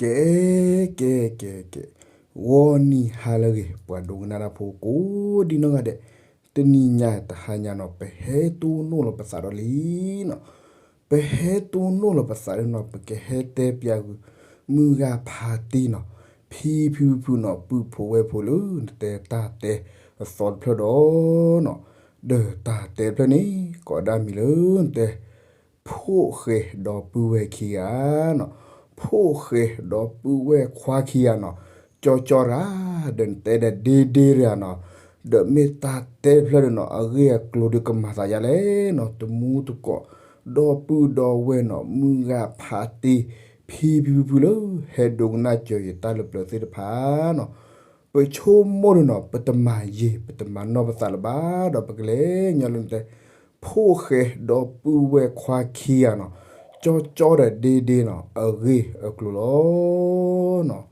ကဲ ကဲ ကဲ ကဲ, ဂီၤနံၤဟါလၢအဂ့ၤ ပှၤဒိကနၣ်တၢ်ဖိကိးဒံနီၢ်ဂၤဒဲး, တနံၤညါတဟါညါနီၤ ပဟဲတိၢ်နီၣ်လီၤပသးဒီးလံနီၤ, ပဟဲတိၢ်နီၣ်လီၤပသးဒီးနီၤ ပကဟဲတဲပၠးဂုာ် မုၢ်ဂၤဖးတံၢ်နီၤ, ဖံဖံဖုဖုနီၤ ပုၢ်ဖိဝဲၢ်ဖိလၢ နတဲတၢ်တဲအသီတဖျၢၣ်ဒီးနီၤ, ဒီးတၢ်တဲတဖျၢၣ်န့ၣ် ကိးဒၣ်မံၤလၢနတဲ ဖိၣ်ဃဲဒီပုၢ်ဝဲၢ်ခံဂၤနီၤ, ဖိၣ်ဃဲဒီပုၢ်ဝဲၢ်ခွါခံဂၤနီၤ, ကၠီကၠီတဂၤ, ဒီးနတဲဒီးဒ့ဒ့တဂၤနီၤ, ဒီးမ့ၢ်တၢ်တဲတဖျၢၣ်ဒီးနီၤ အဂ့ၢ်အကျိၤဒုးကမၤသးဒ်လဲၣ်နီၤ, တမူတကိး, ဒီပုၢ်ဒီဝဲၢ်နီၤ မုၢ်ဂၤဖးတံၢ်, ဖံဖံဖုဖုလၢ ဟဲဒိကနၣ်စၢၤယတၢ်လၢပျၢၤသ့ၣ်တဖၣ်နီၤ, ပဆိကမိၣ်ဒီးနီၤ ပတမၤယံာ် ပတမၤနီၢ်ပသးလၢၤဘၣ်ဒီး ပကလဲၤညီလၢနတဲ ဖိၣ်ဃဲဒီပုၢ်ဝဲၢ်ခွါခံဂၤနီၤ, ကၠီကၠီဒီးဒ့ဒ့နီၤ အဂ့ၢ်အကျိၤလီၤနီၤ,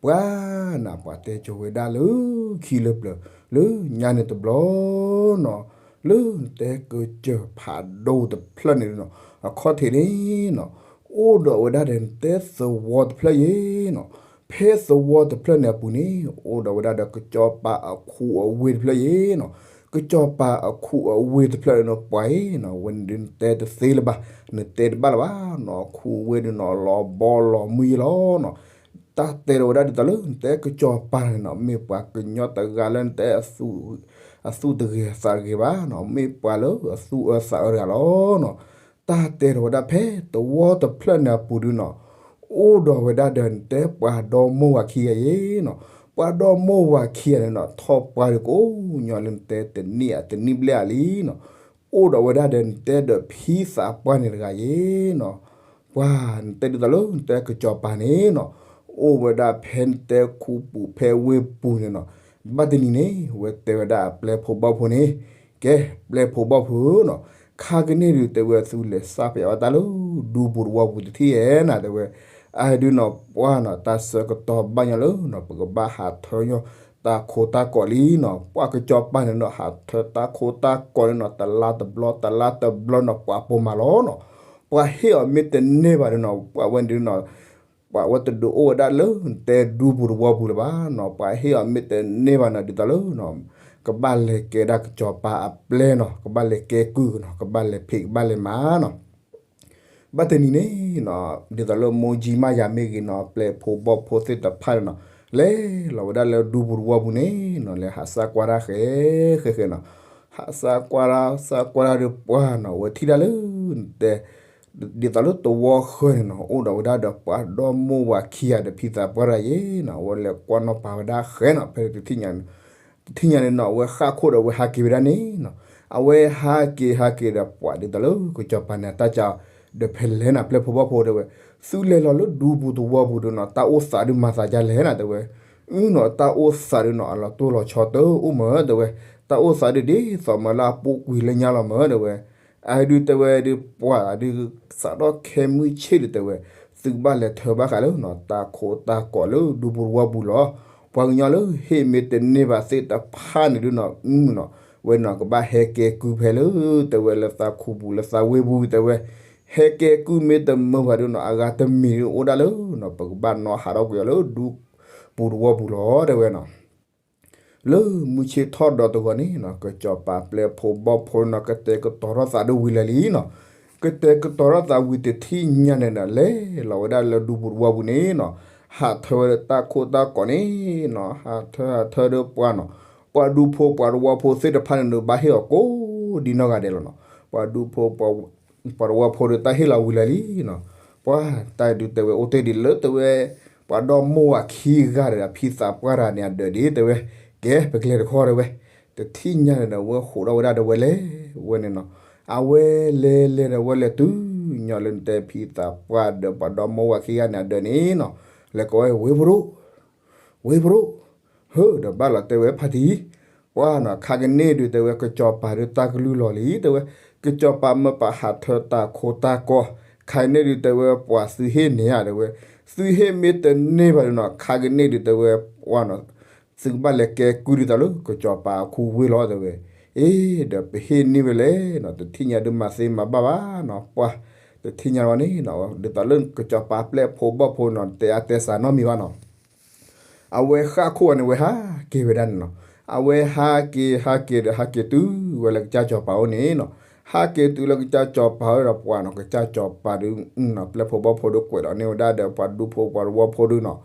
ပှၤနၤ ပှၤတဲကၠီၤဝဲဒၣ်လၢခံလၢပျၢၤ လၢညါန့ၣ်တဘျီနီၤ, လၢနတဲကစၢၢ်ဖးဒိၣ်တဖျၢၣ်န့ၣ်နီၤ အခီၣ်ထံးန့ၣ်နီၤ, အိၣ်ဒီးဝဲဒၣ်ဒီးနတဲသဝီတဖျၢၣ်ယ့ၤနီၤ, ဖဲသဝီတဖျၢၣ်န့ၣ်အပူၤန့ၣ် အိၣ်ဒီးဝဲဒၣ်ဒီးကစီၤပၤအခူအဝ့ၢ်တဖျၢၣ်ယ့ၤနီၤ, ကစီၤပၤအခူအဝ့ၢ်တဖျၢၣ်န့ၣ်နီၤ ပှၤအံၤနီၤ ဝဲန့ၣ်ဒုးနတဲတသ့လၢၤဘၣ်, နတဲတဘၣ်လၢၤဘၣ်နီၤ, အခူအဝ့ၢ်ဒုးနီၤ လီၤဘီလီၤမုၢ်ယ့ၤလီၤနီၤ, တၢ်တဲဒီးဝဲဒၣ်ဒ်သိးလၢနတဲကစီၤပၤန့ၣ်နီၤ မ့ၢ်ပှၤကညီတဂၤလၢနတဲ အသူၣ်တဂ့ၤအသးတဂ့ၤဘၣ်နီၤ, မ့ၢ်ပှၤလၢအသူၣ်အၢသးအၢတဂၤလီၤနီၤ, တၢ်တဲဒီးဝဲဒၣ်ဖဲသဝီတဖျၢၣ်န့ၣ်အပူၤဒုးနီၤ, အိၣ်ဒီးဝဲဒၣ်ဒီးနတဲပှၤဒီမိၢ်ဝၤခံဂၤယ့ၤနီၤ, ပှၤဒီမိၢ်ဝၤခံဂၤန့ၣ်နီၤ ထီၣ်ပှၢ်ဒုးကိးညီလၢနတဲတနံၣ်အတနံၣ်ဘျဲၣ်အလံနီၤ, အိၣ်ဒီးဝဲဒၣ်ဒီးနတဲဒီးဖံသးပှၢ်န့ၣ်တဂၤယ့ၤနီၤ, ပှၤနတဲဒ်သိးလၢနတဲကစီၤပၤန့ၣ်နီၤ, အိၣ်ဝဲဒၣ်ဖဲနတဲခူပူၤဖဲဝ့ၢ်ပူၤန့ၣ်နီၤ, ဘၣ်တနံၤန့ၣ် ဝဲတဲဝဲဒၣ်အပျဲၢ်ဖိဘီၣ်ဖိန့ၣ်, ကဲ ပျဲၢ်ဖိဘီၣ်ဖိနီၤ, ခါကန့ၣ်ဒုးတဲဝဲသုလဲၤစးပယးဝဲတၢ်လၢ ဒူပူၤသဝီပူၤတထံၣ်ဧဲနီၤ တဲဝဲ, အဒုးနီၤ ပှၤနီၤ တၢ်ဆၢကတီၢ်ဘၣ်ညီလၢနီၤ ပကဘၣ်ဟးထၢညီ တၢ်ခိတၢ်ကီးလံနီၤ, ပှၤကစီၤပၤန့ၣ်နီၤ ဟးထၢတၢ်ခိတၢ်ကီးန့ၣ်နီၤ တလါတဘျီ တလါတဘျီနီၤ ပှၤပိာ်မၤလီၤနီၤ, ပှၤဟ့ၣ်အီၤမ့ၢ်တန့ၢ်ဘၣ်ဒီးနီၤ ပှၤဝဲန့ၣ်နီၤ ပှၤဝဲတဒုးအိၣ်ဝဲဒၣ်လၢနတဲဒူပူၤသဝီပူၤလၢၤဘၣ်နီၤ, ပှၤဟ့ၣ်အီၤမ့ၢ်တန့ၢ်ဘၣ်နီၤ ဒ်သိးလၢနီၤ ကဘၣ်လဲၤကဲဒၣ်ကစီၤပၤအပျဲၢ်နီၤ, ကဘၣ်လဲၤကဲကုၢ်နီၤ, ကဘၣ်လဲၤဖံးကဘၣ်လဲၤမၤနီၤ ဘၣ်တနံၤန့ၣ်နီၤ ဒ်သိးလၢမိၢ်ကၠံမးယၤမ့ၢ်ဂ့ၤနီၤ ပျဲၢ်ဖိဘီၣ်ဖိသ့ၣ်တဖၣ်န့ၣ်နီၤ လဲၤလီၤဝဲဒၣ်လၢဒူပူၤသဝီပူၤန့ၣ်နီၤ လဲၤဟးစးကွၢ်တၢ်ဃဲ ဃဲဃဲနီၤ, ဟးစးကွၢ်တၢ် စးကွၢ်တၢ်ဒီးပှၤနီၤ ဝဲထံၣ်တၢ်လၢနတဲ ဒ်သိးလၢသဝီဃၢၤန့ၣ်နီၤ အိၣ်ဒီးဝဲဒၣ်ဒီးပှၤဒီမိၢ်ဝၤခံဂၤဒီးဖံသးပှၢ်တဂၤယ့ၤနီၤ, အဝဲလဲၤကွၢ်နီၣ်ပာ်ဝဲဒၣ်ဃဲနီၤ ဖဲတထံၣ်ညါန့ၣ် တထံၣ်ညါန့ၣ်နီၤ အဝဲဃၣ်ခိၣ်ဒီးအဝဲဟးက့ၤဝဲဒၣ်န့ၣ်နီၤ, အဝဲဟးက့ၤဟးက့ၤဒီးပှၤဒ်သိးလၢကစီၤပၤန့ၣ် အတၢ်ကဒီးဖဲလဲၣ်နီၤ ပျဲၢ်ဖိဘီၣ်ဖိတဲဝဲ, သုလဲၤလီၤလၢဒူပူၤသဝီပူၤဒီးနီၤ တၢ်အိၣ်သးဒုးမၤသးဒ်လဲၣ်နီၤ တဲဝဲ, အုနီၤ တၢ်အိၣ်သးဒုးနီၤ အလီၤတိၢ်လီၤဆီတအိၣ်မး တဲဝဲ, တၢ်အိၣ်သးဒုးဒ်သိးမးလၢအပူၤကွံာ်လၢညါလီၤမး တဲဝဲ အဒုးတဲဝဲဒုးပှၤဒုး စးထီၣ်ခဲမုၢ်ဆ့ၣ်ဒုးတဲဝဲ, သုကဘၣ်လဲၤထၢဘၣ်ဃးလၢနီၤ တၢ်ခိတၢ်ကီးလၢဒူပူၤသဝီပူၤလီၤ. ပှၤကညီလၢဟ့ၣ်မ့ၢ်တန့ၢ်ဘၣ်သ့ၣ်တဖၣ်န့ၣ်ဒုးနီၤ အုနီၤ ဝဲနီၤ ကဘၣ်ဟဲကဲကုၢ်ဖဲလၢ တဲဝဲလၢသးခူပူၤလၢသးဝ့ၢ်ပူၤတဲဝဲ, ဟဲကဲကုၢ်မ့ၢ်တမုာ်ဘၣ်ဒုးနီၤ အဂၤတမံၤဒုးအိၣ်ဒၣ်လၢနီၤ ပကဘၣ်နီၤဟးထီၣ်ကွံာ်အီၤလၢဒူပူၤသဝီပူၤလီၤ တဲဝဲနီၤ လၢမုၢ်ဆ့ၣ်ထီၣ်ဒီးတဂီၤန့ၣ်နီၤ ကစီၤပၤပျဲၢ်ဖိဘီၣ်ဖိနီၤ ကတဲာ်ကတီၤထီၣ်သးဒုးဝံၤလၢာ်လံနီၤ, ကတဲာ်ကတီၤထီၣ်သးဝံၤတထံၣ်ညါန့ၣ်နီၤ လဲၤလီၤဝဲဒၣ်လၢဒူပူၤသဝီပူၤန့ၣ်နီၤ ဟးထၢဝဲဒၣ်တၢ်ခိတၢ်ကီးန့ၣ်နီၤ ဟးထၢဟးထၢဒီးပှၤနီၤ ပှၤဒူဖိပှၤသဝီဖိသ့ၣ်တဖၣ်န့ၣ်ဒီး ဘၣ်ဟ့ၣ်အီၤကိးဒံနီၢ်ဂၤဒဲးလီၤနီၤ ပှၤဒူဖိ ပှၤသဝီဖိဒီးတၢ်ဟ့ၣ်လီၤဝံၤလၢာ်လံနီၤ, ပှၤတၢ်ဒုးတဲဝဲအိၣ်တ့ၢ်ဒံးလၢတဲဝဲ ပှၤဒီမိၢ်ဝၤခံဂၤဒီးဖံသးပှၢ်တဂၤန့ၣ်အဒၢးဒံးတဲဝဲ, ကဲပကျဲၤတခီတဲဝဲ, တထံၣ်ညါန့ၣ်ဒီး ဝဲဃိးထီၣ်ဝဲဒၣ်ဒီးဝဲလဲၤဝဲန့ၣ်နီၤ, အဝဲလဲၤလဲၤဒီးဝဲလဲၤတုၤ ညီလၢနတဲဖံသးပှၢ်ဒီးပှၤဒီမိၢ်ဝၤခံဂၤန့ၣ်အဒၢးန့ၣ်နီၤ, လဲၤကိးဝဲ ဝ့ၢ်ဖိဒိၣ် ဝ့ၢ်ဖိဒိၣ်, ဟၢဒီးဘၣ်လီၤတဲဝဲဖါတံၢ်, ပှၤနီၤ ခါကန့ၣ်ဒုးတဲဝဲ ကစီၤပၤဒုးတၢ်ကလုၢ်လီၤလံ တဲဝဲ, ကစီၤပၤမၢပာ်ဟးထၢတၢ်ခိတၢ်ကီ, ခါကန့ၣ်ဒုးတဲဝဲ ပှၤသုဟ့ၣ်န့ၢ်ဧါ တဲဝဲ, သုဟ့ၣ်မ့ၢ်တန့ၢ်ဘၣ်ဒုးနီၤ ခါကန့ၣ်ဒုးတဲဝဲ ပှၤနီၤ သုကဘၣ်လဲၤကဲကုၢ်ဒ်သိးလၢ ကစီၤပၤအခူဝ့ၢ်လီၤ တဲဝဲ, အ့ ဒီးပဟ့ၣ်န့ၢ်ဝဲလဲၣ်နီၤ တထံၣ်ညါဒုးမၤသ့မၤဘၣ်ဘၣ်နီၤ ပှၤ တထံၣ်ညါဝဲန့ၣ်နီၤ ဒ်သိးလၢကစီၤပၤပျဲၢ်ဖိဘီၣ်ဖိနီၤ တဲအါတဲစှၤနီတမံၤဘၣ်နီၤ အဝဲဃၣ်ခိၣ်ဝဲန့ၣ် ဝဲဟးက့ၤဝဲဒၣ်န့ၣ်နီၤ အဝဲဟးက့ၤဟးက့ၤဒီးဟးက့ၤတုၤဝဲလၢကစၢ်စီၤပၤအိၣ်န့ၣ်နီၤ ဟးက့ၤတုၤလၢကစၢ်စီၤပၤအိၣ်ဒီးပှၤနီၤ ကစၢ်စီၤပၤဒုး ပျဲၢ်ဖိဘီၣ်ဖိဒုးကွဲးဒီးန့ၢ်ဝဲဒၣ်ဒီးပှၤဒူဖိပှၤသဝီဖိဒုးနီၤ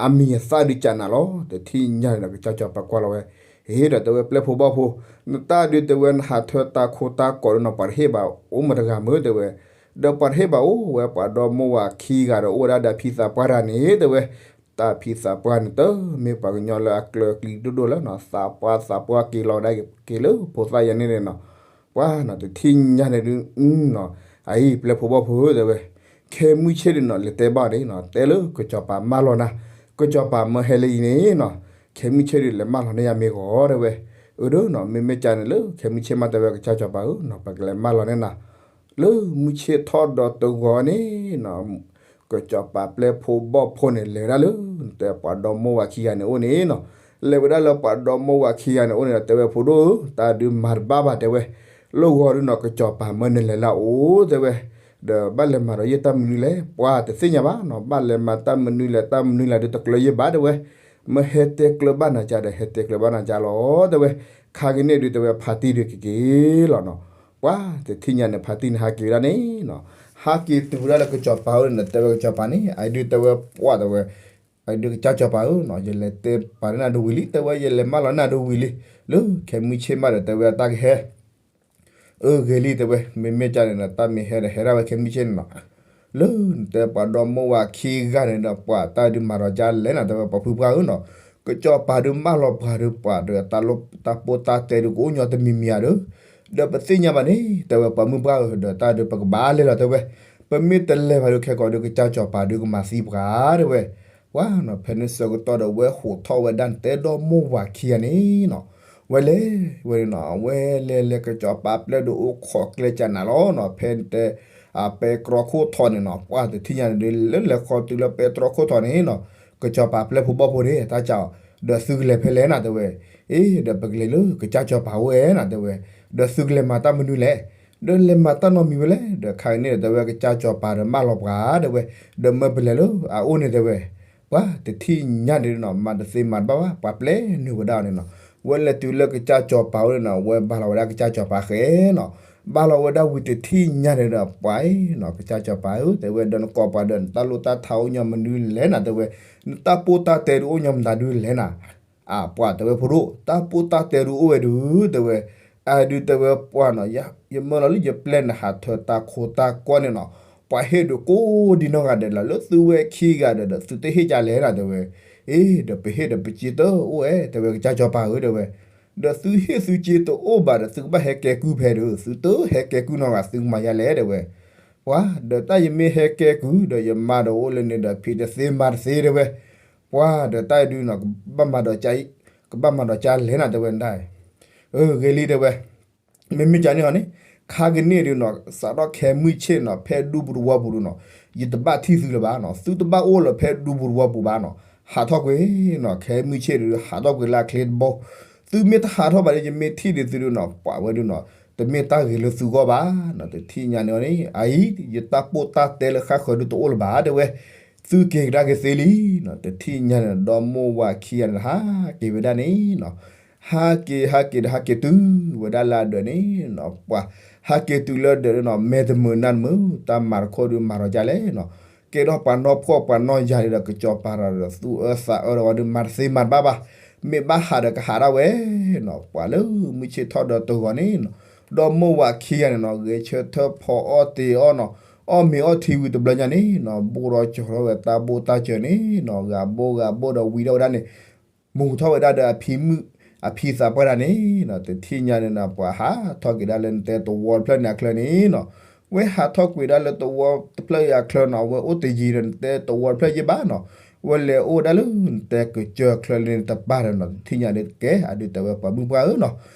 အမံၤအသၣ်ဒုးကနၤလီၤ တထံၣ်ညါန့ၣ်ဒီး ကစၢ်စီၤပၤကွၢ်လီၤဝဲ ဟ့ၣ်ဒီးတဲဝဲပျဲၢ်ဖိဘီၣ်ဖိ နတၢ်ဒုးတဲဝဲနဟးထၢတၢ်ခိတၢ်ကီးဒုးနီၤ ပှၤတဟ့ၣ်ဘၣ်အိၣ်မတဂၤမ့ၢ်တဲဝဲ ဒီးပှၤတဟ့ၣ်ဘၣ်အိၣ်ဝဲပှၤဒီမိၢ်ဝၤခံဂၤဒီးအိၣ်ဝဲဒၣ်ဒီးဖံသးပှၢ်တဂၤန့ၣ်တဲဝဲ တၢ်ဖံသးပှၢ်န့ၣ်တမ့ၢ်ပှၤကညီလၢအကျၢၤအကျံဒိၣ်ဒိၣ်လၢနီၤ သးပှၢ်သးပှၢ်က့ၤလီၤဝဲဒၣ်က့ၤလၢဖိသၣ်ယၤန့ၣ်န့ၣ်နီၤ ပှၤနီၤ တထံၣ်ညါန့ၣ်ဒုးနီၤ အအံၤပျဲၢ်ဖိဘီၣ်ဖိတဲဝဲ ခဲမုၢ်ဆ့ၣ်ဒုးနီၤ လဲၤတဲဘၣ်န့ၣ်နီၤ တဲလၢကစီၤပၤမၢလီၤနၤ ကစီၤပၤမၢဟဲလၢအံၤန့ၣ်နီၤ ခဲမုၢ်ဆ့ၣ်ဒုးလဲၤမၢလီၤန့ၢ်ယၤမ့ၢ်ဂီၤတဲဝဲ အၢဒုးနီၤ မ့မ့ၢ်ကန့ၣ်လၢခဲမုၢ်ဆ့ၣ်မးတဲဝဲကစၢ်စီၤပၤဧၢနီၤ ပကလဲၤမၢလီၤန့ၢ်နၤ လၢမုၢ်ဆ့ၣ်ထီၣ်ဒီးတဂီၤန့ၣ်နီၤ ကစီၤပၤပျဲၢ်ဖိဘီၣ်ဖိန့ၣ် လဲၤဝဲဒၣ်လၢ တဲပှၤဒီမိၢ်ဝၤခံဂၤန့ၣ်အိၣ်န့ၣ်နီၤ လဲၤဝဲဒၣ်လၢပှၤဒီမိၢ်ဝၤခံဂၤန့ၣ်အိၣ်န့ၣ်ဒီး တဲဝဲဖိဒိၣ်ဧၢ တၢ်ဒုးမၤတဘၣ်ဘၣ်တဲဝဲ လၢဂီၤဒုးနီၤ ကစီၤပၤမၢနလဲၤလၢအအိၣ်တဲဝဲ ဒီးဘၣ်လဲၤမၤဒီးယတၢ်မနုၤလဲၣ် ပှၤတသ့ၣ်ညါဘၣ်နီၤ ဘၣ်လဲၤမၤတၢ်မနုၤလဲၣ် တၢ်မနုၤလဲၣ်ဒုးတကျၢၤယဘၣ်တဲဝဲ မၢဟဲတဲကျၢၤဘၣ်နၤကဒီး ဟဲတဲကျၢၤဘၣ်နၤကလီၤတဲဝဲ ခါကန့ၣ်ဒုးတဲဝဲဖါတံၢ်ဒုးကက့ၤလီၤနီၤ ပှၤတထံၣ်ညါန့ၣ် ဖါတံၢ်န့ၣ်ဟးက့ၤဝဲဒၣ်န့ၣ်နီၤ ဟးက့ၤတုၤဝဲဒၣ်လၢကစီၤပၤအိၣ်န့ၣ် တဲဝဲကစီၤပၤန့ၣ် အဒုးတဲဝဲပှၤတဲဝဲ အဒုးကစၢ်စီၤပၤဧၢနီၤ ယလဲၤတဲပာ်န့ၢ်နၤဒုးဝံၤလံ တဲဝဲယလဲၤမၢလီၤန့ၢ်နၤဒုးဝံၤလံ လၢခဲမုၢ်ဆ့ၣ်မးဒီးတဲဝဲတၢ်ကဟဲ အၢ ဂ့ၤလံတဲဝဲ မ့မ့ၢ်ကန့ၣ်ဒီး တၢ်မ့ၢ်ဟဲဒီးဟဲဒၣ်ဝဲခဲမုၢ်ဆ့ၣ်န့ၣ်နီၤ လၢနတဲပှၤဒီမိၢ်ဝၤခံဂၤန့ၣ်ဒီး ပှၤတၢ်ဒုးမၤဒီးကလဲၣ်နၤ တဲဝဲပှၤဖုပှၢ်ဧၢနီၤ ကစီၤပၤဒုးမၢလီၤပှၤဒီး ပှၤဒီးတၢ်လီၢ်တၢ်ပိၢ်တၢ်တဲဒုးကအိၣ်ညီတမံၤမံၤဧါဒီး ဒီးပသ့ၣ်ညါဘၣ်န့ၣ် တဲဝဲပှၤမုၢ်ပှၢ်ဧၢ ဒီးတၢ်ဒုးပကဘၣ်လဲၤလီၤတဲဝဲ ပမ့ၢ်တလဲၤဘၣ်ဒုးခဲကိာ်ဒုး ကစၢ်စီၤပၤဒုးကမၤသံပှၤတဲဝဲ ပှၤနီၤ ဖဲန့ၣ်ဆၢကတီၢ်ဒီး ဝဲဟးထီၣ်ဝဲဒၣ်နတဲဒီမိၢ်ဝၤခံဂၤန့ၣ်နီၤ ဝဲလဲၤဝဲန့ၣ်နီၤ အဝဲလဲၤလဲၤ ကစီၤပၤပျဲၢ်ဒုးအိၣ်ခိးကျဲကနၤလီၤနီၤ ဖဲနတဲ ပဲတြီခိၣ်ထီန့ၣ်နီၤ ပှၤတထံၣ်ညါန့ၣ်ဒုး လၢလဲၤခီတုၤလၢပဲတြီခိၣ်ထီန့ၣ်နီၤ ကစီၤပၤပျဲၢ်ဖိဘီၣ်ဖိန့ၣ် တၢ်ကးအီၤ ဒီးသုကလဲၤဖဲလဲၣ်နၤတဲဝဲ အ့ ဒီးပကလဲၤလၢကစၢ်စီၤပၤအိၣ်ဝဲနၤတဲဝဲ ဒီးသုကလဲၤမၤတၢ်မနုၤလဲၣ် ဒီးလဲၤမၤတၢ်နီတမံၤဝဲလဲၣ် ဒီးခါအံၤန့ၣ်ဒီးတဲဝဲကစၢ်စီၤပၤဒီးမၢလီၤပှၤတဲဝဲ ဒီးမၢပလဲၤလၢအအိၣ်န့ၣ်တဲဝဲ ပှၤတထံၣ်ညါန့ၣ်နီၤ မၤတသ့မၤတဘၣ်ဘၣ် ပှၤပျဲနုာ်ဝဲဒၣ်အီၤန့ၣ်နီၤ ဝဲလဲၤတုၤလၢကစၢ်စီၤပၤအိၣ်န့ၣ်နီၤ ဝဲဘၣ်လီၤဝဲဒၣ်ကစၢ်စီၤပၤဃဲနီၤ ဘၣ်လီၤဝဲဒၣ်ဝံၤတထံၣ်ညါန့ၣ်ဒီး ပှၤအံၤနီၤ ကစၢ်စီၤပၤဧၢ တဲဝဲဒီးနကိးပှၤဒီးနတၢ်လိၣ်တၢ်ထးအိၣ်ညီမနုၤလဲၣ်နၤတဲဝဲ နတၢ်ပိၢ်တၢ်တဲဒုးအိၣ်ညီမနုၤဒုးလဲၣ်နၤ အပှၤတဲဝဲဖိဒိၣ် တၢ်ပိၢ်တၢ်တဲဒုးအိၣ်ဝဲဒုးတဲဝဲ အဒုးတဲဝဲပှၤနီၤ ယမၢလီၤလၢယပျဲၢ်နဟးထၢတၢ်ခိတၢ်ကီန့ၣ်နီၤ ပှၤဟ့ၣ်ဒုးကိးဒံနီၢ်ဂၤဒဲးလီၤ လၢသုဝဲခံဂၤဒီး ဒီးသုတဟ့ၣ်ကလဲၣ်နၤတဲဝဲ အ့ ဒီးပဟ့ၣ်ဒီးပစ့တအိၣ်ဝဲ တဲဝဲကစၢ်စီၤပၤဧၢတဲဝဲ ဒီးသုဟ့ၣ်သုစ့တအိၣ်ဘၣ်ဒီး သုကဘၣ်ဟဲကဲကုၢ်ဖဲဒုး သုတဟဲကဲကုၢ်နီၢ်ဂၤ သုကမၤယါလဲၣ်တဲဝဲ ပှၤဒီးတၢ်ယမ့ၢ်ဟဲကဲကုၢ်ဒီးယမၤဒီးအိၣ်လၢန့ၣ်ဒီး ဖံးတသ့မၤတသ့တဲဝဲ ပှၤဒီးတၢ်အံၤဒုးနီၤ ကဘၣ်မၤဒီးက ကဘၣ်မၤဒီးကလဲၣ်နၤတဲဝဲဒၣ် အၢ ဂ့ၤလံတဲဝဲ မ့မ့ၢ်ကန့ၣ်အီၤန့ၣ် ခါကန့ၣ်ဒုးနီၤ စးထီၣ်ခဲမုၢ်ဆ့ၣ်နီၤ ဖဲဒူပူၤသဝီပူၤဒုးနီၤ ယတဘၣ်ထံၣ်သုလၢၤဘၣ်နီၤ သုတဘၣ်အိၣ်လၢၤဖဲဒူပူၤသဝီပူၤဘၣ်နီၤ ဟးထီၣ်ကွံာ်နီၤ ခဲမုၢ်ဆ့ၣ်ဒုး ဟးထီၣ်ကွံာ်လၢအချ့တဘိ သုမ့ၢ်တဟးထီၣ်ဘၣ်ဒီး ယမ့ၢ်ထံၣ်ဒုးသုဒုးနီၤ ပှၤဝဲဒုးနီၤ တမ့ၢ်တၢ်ဂ့ၤလၢသုဂီၢ်ဘၣ်နီၤ တထံၣ်ညါန့ၣ်အီၤန့ၣ် အအံၤ ယတၢ်ပိၢ်တၢ်တဲလၢဃၣ်ဃၢၤဒုးတအိၣ်လၢၤဘၣ်တဲဝဲ သုက့ၤကဒါက့ၤသ့လံနီၤ တထံၣ်ညါန့ၣ် ဒီမိၢ်ဝၤခံဂၤန့ၣ် ဟးက့ၤဝဲဒၣ်န့ၣ်နီၤ ဟးက့ၤဟးက့ၤဒီးဟးက့ၤတုၤဝဲဒၣ်လၢအဒၢးန့ၣ်နီၤ ပှၤ ဟးက့ၤတုၤလၢဒၢးန့ၣ်နီၤ မဲာ်တမုာ်နါတမုာ် တၢ်မၤတခီဒုးမၤထီၣ်ကလဲၣ်နီၤ ကဲထီၣ်ပှၤနီၢ်ဖှီၣ်ပှၤနီၢ်ယာ်န့ၣ်ဒီး ကစီၤပၤဒီးသူၣ်အၢသးအၢဒီးဝဲဒုးမၤတသ့မၤတဘၣ်ဘၣ် မ့ၢ်ဘၣ်ဟးဒီးကဟးဒၣ်ဝဲနီၤ ပှၤလၢမုၢ်ဆ့ၣ်ထီၣ်ဒီးတဂီၤန့ၣ်နီၤ ဒီမိၢ်ဝၤခံဂၤန့ၣ်နီၤ ဂဲၤဆၢထၢၣ်ဖီအီၣ်တ့ၤအီၣ်နီၤ အီၣ်မ့ၤအီထံဝံၤတဘျီညါန့ၣ်နီၤ ဘိၣ်ဒီးကၠီၤထီၣ်ဝဲတၢ်ဘိၣ်တၢ်စၢၤန့ၣ်နီၤ ဂၤဘိၣ်ဂၤဘိၣ်ဒီးဝံၤထီၣ်ဝဲဒၣ်န့ၣ် မူၤထီၣ်ဝဲဒၣ်ဒီးအဖံမုၣ် အဖံသးပှၢ်တဂၤန့ၣ်နီၤ တထံၣ်ညါန့ၣ်နီၤ ပှၤဟးထီၣ်က့ၤဒၣ်လၢနတဲသဝီတဖျၢၣ်န့ၣ်အချၢန့ၣ်နီၤ ဝဲဟးထီၣ်ကွံာ်ဒၣ်လၢသဝီတဖျၢၣ်အံၤအချၢနီၤ အဝဲအိၣ်တယံၤဒီးနတဲသဝီတဖျၢၣ်ယဲၢ်ဘၣ်နီၤ ဝဲလဲၤအိၣ်ဝဲဒၣ်လၢနတဲကစၢၢ်အချၢလၢနတပၢ်ဒီးနီၤ တထံၣ်ညါဒ်ကဲ အဒုးတဲဝဲပှၤမုၣ်ပှၢ်ဧၢနီၤ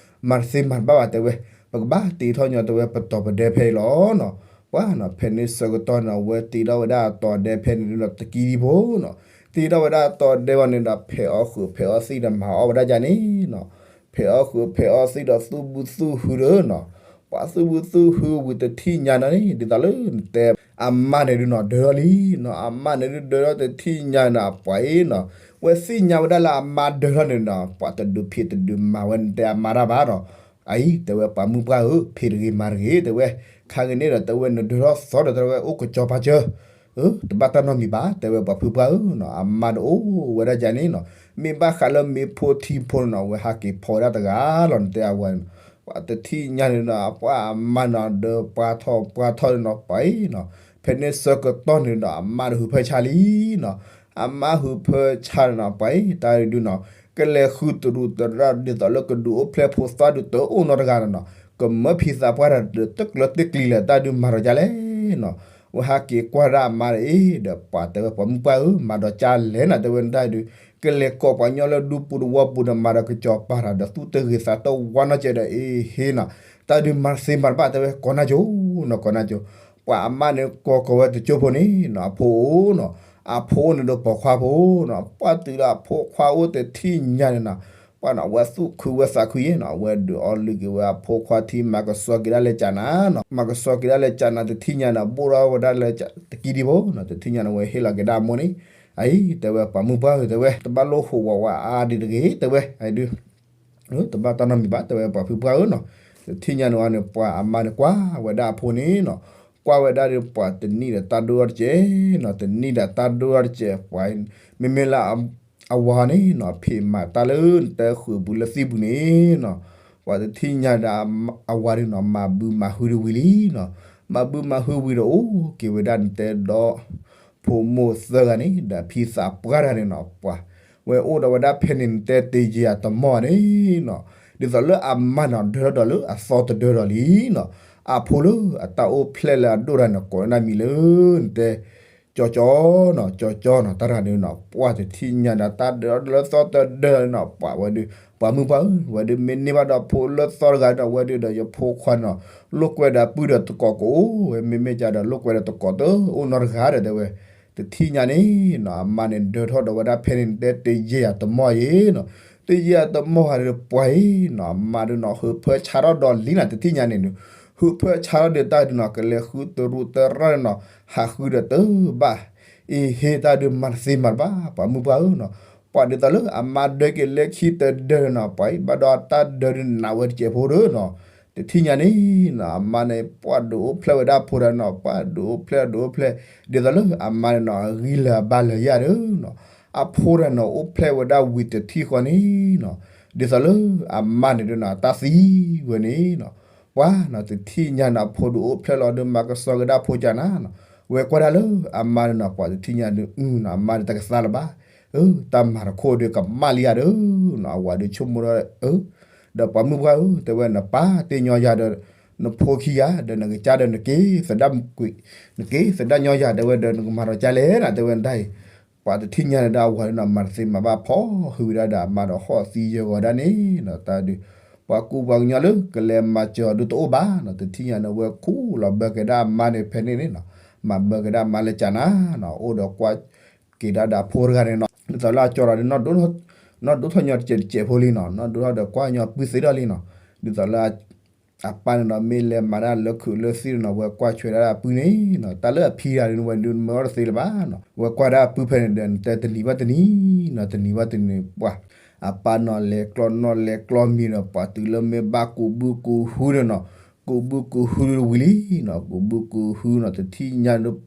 မၤတသ့မၤတဘၣ်ဘၣ်တဲဝဲ ပကဘၣ်တ့ထီၣ်ညီတဲဝဲပတီၢ်ပဒဲဖဲအံၤလီၤနီၤ ပှၤနီၤ ဖဲန့ၣ်ဆၢကတီၢ်န့ၣ် အဝဲတ့ထီၣ်ဝဲဒၣ်အတီၢ်ဒဲဖဲန့ၣ်ဒီးတကံဒံဖိနီၤ တ့ထီၣ်ဝဲဒၣ်အတီၢ်ဒဲဘၣ်န့ၣ်ဒီး ဖဲးအီၣ်ဃုာ်ဖဲးအီၣ်သံၣ်ဒီးမၤအီၣ်ဝဲဒၣ်ယၤန့ၣ်နီၤ ဖဲးအီၣ်ဃုာ်ဖဲးအီၣ်သံၣ်ဒီးသူၣ်ဘုသူၣ်ဟုဒီးနီၤ ပှၤသူၣ်ဝံၣ်သူၣ်ဟုဝံၤတထံၣ်ညါနီၤန့ၣ် ဒ်သိးလၢနတဲ အမါန့ၣ်ဒုးနီၤ ဒၢထီၣ်လံနီၤ, အမါန့ၣ်ဒုးဒၢထီၣ်တထံၣ်ညါနီၤ ပှၤအံၤနီၤ, ဝဲသ့ၣ်ညါဝဲဒၣ်လၢအမါဒၢထီၣ်န့ၣ်နီၤ ပှၤတဒုးဖံးတဒုးမၤဝဲ နတဲအမါတၢ်ဘၣ်နီၤ, အအံၤ တဲဝဲပှၤမုၢ်ပှၢ်ဧၢ ဖံးတဂ့ၤမၤတဂ့ၤ တဲဝဲ, ခါဂ့ၤန့ၣ်ဒီး တဲဝဲနဒၢထီၣ်သီဒီး တဲဝဲအိၣ်ကစီၤပၤစၢၤ တဘၣ်တၢ်နီတမံၤဘၣ် တဲဝဲပှၤဖုပှၢ်ဧၢနီၤ, အမါတအိၣ်ဝဲဒၣ်ကန့ၣ်နီၤ, မ့ၢ်ဘၣ်ဃးလၢမ့ၢ်ဖိထံဖိန့ၣ်နီၤ အဝဲဟးက့ၤဖီဝဲဒၣ်တဂၤလီၤ နတဲအဝၤန့ၣ်နီၤ, ပှၤတထံၣ်ညါန့ၣ်နီၤ ပှၤအမါနီၤ ဒီးပှၤထီၣ်ပှၤထီၣ်န့ၣ်နီၤ ပှၤအံၤနီၤ, ဖဲန့ၣ်ဆၢကတီၢ်န့ၣ်ဒီး အမါတဟုးဖၢဆါလံနီၤ, အမါဟုးဖၢဆါန့ၣ်နီၤ ပှၤအံၤ တၢ်ဒုးနီၤ ကလဲၤဃုတရူးတရၣ် ဒ်သိးလၢကဒုးအိၣ်ဖျဲၣ်ဖိသၣ်ဒုးတအိၣ်နီတဂၤနီၤ, ကမၢဖံသးပှၢ်တၢ်ဒီးတကျၢၤတ့ၢ်ကျံၤလဲၣ် တၢ်ဒုးမၤဒီးကလဲၣ်နီၤ, ဝဲဟးက့ၤကွၢ်ဒၣ်အမါဒီးအ့ၣ် ဒီးပှၤတဲဝဲပှၤမုၢ်ပှၢ်ဧၢ မၤဒီးကလဲၣ်နီၤ တဲဝဲနတၢ်ဒုး, ကလဲၤကိးပှၤကညီလၢဒူပူၤတဝီပူၤဒီး မၤဒီးကစီၤပၤတၢ်ဒီးသူၣ်တဂ့ၤသးတဝါနီတစဲးဒီး အ့ဟ့နီၤ, တၢ်ဒုးမၤသ့မၤတဘၣ် တဲဝဲကိးနၢ်ကၠိနီၤ ကိးနၢ်ကၠိ, ပှၤအမါန့ၣ်ကိးကိးဝဲတကၠိဖိန့ၣ်နီၤ အဖိအိၣ်နီၤ, အဖိအိၣ်န့ၣ်ဒီးပိာ်ခွါဖိနီၤ, ပှၤတုၤလၢအဖိခွါအိၣ်တထံၣ်ညါန့ၣ်နီၤ, ပှၤနီၤ အဝဲသူၣ်ခုဝဲသးခုယဲနီၤ, အဝဲဒုးအီလုၢ်က့ၤဝဲအဖိခွါထံ မၤကဆှီက့ၤဒၣ်လၢကၠးနၤနီၤ, မၤကဆှီက့ၤဒၣ်လၢကၠးနၤ တထံၣ်ညါန့ၣ် ဘိၣ်ထီၣ်ဝဲဒၣ်လၢတကံဒံဖိနီၤ, တထံၣ်ညါန့ၣ် ဝဲဟ့ၣ်လီၤက့ၤဒၣ်အမိၢ်န့ၣ်, အအံၤ တဲဝဲပှၤမုၢ်ပှၢ်ဧၢ တဲဝဲ တဘၣ်လိၣ်ဟိးဝးဝးအါဒံးတဂ့ၤ တဲဝဲ အဒုး တဘၣ်တၢ်နီတမံၤဘၣ် တဲဝဲပှၤဖုပှၢ်ဧၢနီၤ, တထံၣ်ညါန့ၣ်ဝဲန့ၣ် ပှၤအမါန့ၣ်ကွၢ်ဝဲဒၣ်အဖိန့ၣ်နီၤ, ကွၢ်ဝဲဒၣ်ဒီးပှၤတနံၣ်ဒီးတၢ်ဒိၣ်ထီၣ်တကဲးနီၤ, တနံၣ်ဒီးတၢ်ဒိၣ်ထီၣ်တကဲး ပှၤ မ့မ့ၢ်လၢ အဝၤန့ၣ်နီၤ ဖံးမၤတၢ်လၢနတဲဃုာ်ပူၤလၢသံၣ်ပူၤန့ၣ်နီၤ, ပှၤတထံၣ်ညါဒီး အဝၤဒုးနီၤ မၤဘုမၤဟုဒံးဝံၤလံနီၤ, မၤဘုမၤဟုဝံၤဒီးအိၣ်က့ၤဝဲဒၣ်နတဲဒီး ဖိမိၢ်သၢဂၤန့ၣ် ဒီးဖံသးပှၢ်တဂၤန့ၣ်နီၤ ပှၤ ဝဲအိၣ်ဒီးဝဲဒၣ်ဖဲန့ၣ် နတဲတယံာ်အတမီၢ်န့ၣ်နီၤ, ဒ်သိးလၢအမါနီၤ ဒၢထီၣ်ဒီးလၢအသီတဒၢဒီးလံနီၤ, အဖိလၢအတၢ်အိၣ်ဖျဲၣ်လၢအဒိၣ်တၢ်န့ၣ် ကိးဝဲဒၣ်မံၤလၢ နတဲ ကၠီကၠီနီၤ, ကၠီကၠီနီၤ, တၢ်တဂၤန့ၣ်နီၤ ပှၤတထံၣ်ညါဒီး တၢ်ဒၢထီၣ်လၢသီတဒၢနီၤ ပှၤဝဲဒုး ပှၤမုၢ်ပှၢ်ဧၢ ဝဲဒုးမ့ၢ်န့ၢ်ဘၣ်ဒီးဖိလၢသီတဂၤဒီး ဝဲဒုးဒီးယဖိခွါန့ၣ်နီၤ လိာ်ကွဲဒီးပုၢ်ဒီးတကိးကအိၣ်ဝဲ မ့မ့ၢ်ကဒီး လိာ်ကွဲဒီးတကိးတအိၣ်နီတဂၤဒီး တဲဝဲ တထံၣ်ညါန့ၣ်နီၤ အမါန့ၣ်ဒၢထီၣ်ဒီးဝဲဒၣ်ဖဲန့ၣ် နတဲတယံာ်အတမီၢ်ယဲနီၤ, တယံာ်အတမီၢ်ဂၤဒီးပှၤအံၤနီၤ အမါဒုးနီၤ ဟုးဖၢဆါထီၣ်ဒီးလံနီၤ တထံၣ်ညါန့ၣ်ဒုး ဟုးဖၢဆါထီၣ်ဒီးတၢ်ဒုးနီၤ ကလဲၤဃုတရူးတရၣ်န့ၣ်နီၤ ဟးဃုဒီးတဘၣ် အ့ဟ့ တၢ်ဒုးမၤတသ့မၤတဘၣ် ပှၤမုၢ်ပှၢ်ဧၢနီၤ, ပှၤဒ်သိးလၢအမါဒၢက့ၤလၢခံတဒၢနီၤ ပှၤအံၤဘၣ်ဒီးတၢ်ဒၢဒုးနးဝဲတစဲးဖိဒီးနီၤ, တထံၣ်ညါန့ၣ်နီၤ အမါန့ၣ် ပှၤဒုးအိၣ်ဖျဲၣ်ဝဲဒၣ်ဖိတဂၤနီၤ ပှၤဒုးအိၣ်ဖျဲၣ်ဒုးအိၣ်ဖျဲၣ် ဒ်သိးလၢအမါန့ၣ်နီၤ အဂံၢ်လၢာ်အဘါလၢာ်ယၤဒီးနီၤ, အဖိတဂၤနီၤ အိၣ်ဖျဲၣ်ဝဲဒၣ်ဝံၤတထံၣ်ဃီန့ၣ်နီၤ, ဒ်သိးလၢအမါန့ၣ်ဒီးနီၤ တၢ်သံဝဲန့ၣ်နီၤ ပှၤနီၤ တထံၣ်ညါန့ၣ် အဖိဒုးအိၣ်ဖျဲၣ်လီၤဒီး မၤကဆှီကဒါဖိကနၤနီၤ, ဝဲကွၢ်ဒၣ်လၢအမါန့ၣ်နီၤ ပှၤတထံၣ်ညါဒုး အုနီၤ အမါန့ၣ်တကသါလၢၤဘၣ်, တၢ်မၤတခိၣ်ဒုးကမၣ်လံယၤဒီးနီၤ အဝၤဒုးဆိကမိၣ်ဒီး ဒီးပှၤမုၢ်ပှၢ်ဧၢ တဲဝဲ နပၢ်တ့ညီယၤဒီး နဖိခံဂၤဒီး နကစၢ်ဒီး နက့ၤသဒါ နက့ၤသဒါညီယၤ တဲဝဲဒီး နကမၤဒီးကလဲၣ်နီၤ တဲဝဲတၢ်အံၤ ပှၤတထံၣ်ညါန့ၣ်ဒီး အဝၤဒုးနီၤ မၤတသ့မၤဘၣ် ဖီၣ်ဟုဝဲဒၣ်ဒီးအမါဒီး ဟီၣ်သံယၢၤဂီၤဒၣ်န့ၣ်နီၤ တၢ်ဒုး ပှၤကူပှၤကညီလၢကလဲၤမၤစၢၤအီၤဒုးတအိၣ်ဘၣ်နီၤ, တထံၣ်ညါန့ၣ် ဝဲခူၣ်လီၤဘၢက့ၤဒၣ်အမါန့ၣ် ဖဲန့ၣ်န့ၣ်နီၤ, မၤဘၢက့ၤဒၣ်အမါလၢကနၤနီၤ, အိၣ်ဒီးကွၢ်က့ၤဒၣ်ဒီးအဖိတဂၤန့ၣ်နီၤ, ဒ်သိးလၢအကၠီဒီး နီၢ်ဒိၣ်ထီၣ်ညီတစဲးတစဲးဖိလံနီၤ, နီၢ်ဒိၣ်ထီၣ်ဒီးကွၢ်ညီပုၢ်သ့ထီၣ်လံနီၤ, ဒ်သိးလၢ အပၢ်န့ၣ်ဒီး မ့ၢ်လဲၤမၤတၢ်လၢခုးလၢသံၣ်န့ၣ်နီၤ ဝဲကွၢ်ဆွဲဒၣ်အပုၢ်န့ၣ်နီၤ, တၢ်လၢအဖံတဂၤန့ၣ် ဝဲဒုးမၢအီၤတသ့လၢၤဘၣ်နီၤ, ဝဲကွၢ်ဒၣ်အပုၢ်ဖဲန့ၣ်ဒီး နတဲတနံၤဘၣ်တနံၤနီၤ, တနံၤဘၣ်တနံၤန့ၣ် ပှၤ အပၢ်နီၤလဲၤကျီနီၣ်လဲၤကျီမံၤဒီး ပှၤတုၤလၢမ့ၢ်ဘၣ်ကူးဘုကူးဟုန့ၣ်နီၤ, ကူးဘုကူးဟုဝံၤလံနီၤ, ကူးဘုကူးဟုနီၤ တထံၣ်ညါန့ၣ်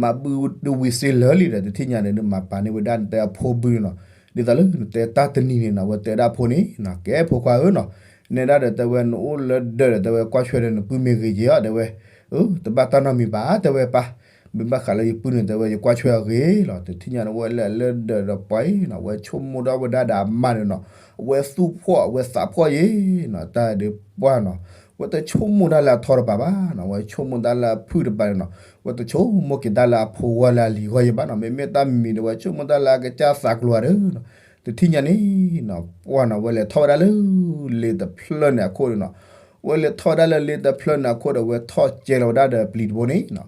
မၤဘုတဝံၤစ့လၢာ်လံဒီး တထံၣ်ညါန့ၣ် မၤပာ်န့ၢ်ဝဲဒၣ်နတဲအဖိဘုန့ၣ်နီၤ, ဒ်သိးလၢနတဲတၢ်တနံၤန့ၣ်နီၤ ဝဲတဲဒၣ်ဖိန့ၣ်နီၤ, ကဲဖိခွါဧၢနီၤ, နဲဒၣ်ဒီးတဲဝဲ နအိၣ်လၢဒၢးဒီး တဲဝဲကွၢ်ဆွဲဒီးနပုၢ်မ့ၢ်ဂ့ၤက့ၤအီၤ တဲဝဲ, အၢ တဘၣ်တၢ်နီတမံၤဘၣ် တဲဝဲပၢ်, မ့ၢ်ဘၣ်ဃးလၢယပုၢ်န့ၣ် တဲဝဲယကွၢ်ဆွဲအဂ့ၤလီၤ, တထံၣ်ညါန့ၣ် ဝဲလဲၤလၢဒၢးဒီးပှၤအံၤနီၤ ဝဲဆိကမိၣ်ထီၣ်ဝဲဒၣ်ဒီးအမါန့ၣ်နီၤ, အဝဲသူၣ်ဖှီၣ် အဝဲသးဖှီၣ်ယဲနီၤ, တၢ်ဒုးပှၢ်နီၤ, ဝဲတဆိကမိၣ်တၢ်လၢအထီတပၤဘၣ်နီၤ, ဝဲဆိကမိၣ်တၢ်လၢအဖုၣ်တပၤန့ၣ်နီၤ, ဝဲတဆိကမိၣ်က့ၤတၢ်လၢအဖိဂီၢ်လၢအလံၤဂီၢ်ယဲဘၣ်နီၤ, မ့မ့ၢ်တၢ်မံၤဒီး ဝဲဆိကမိၣ်တၢ်လၢအကစၢ်သးကျိၤဧါဒီးနီၤ, တထံၣ်ညါန့ၣ်နီၤ ပှၢ်နီၤ ဝဲလဲၤထီၣ်ဝဲဒၣ်လၢ လ့တဖျၢၣ်န့ၣ်အခိၣ်န့ၣ်နီၤ, ဝဲလဲၤထီၣ်ဝဲဒၣ်လၢလ့တဖျၢၣ်န့ၣ်အခိၣ်ဒီး ဝဲထီၣ်ကဲလီၤဝဲဒၣ်ဒီးပျံၤတဘိန့ၣ်နီၤ,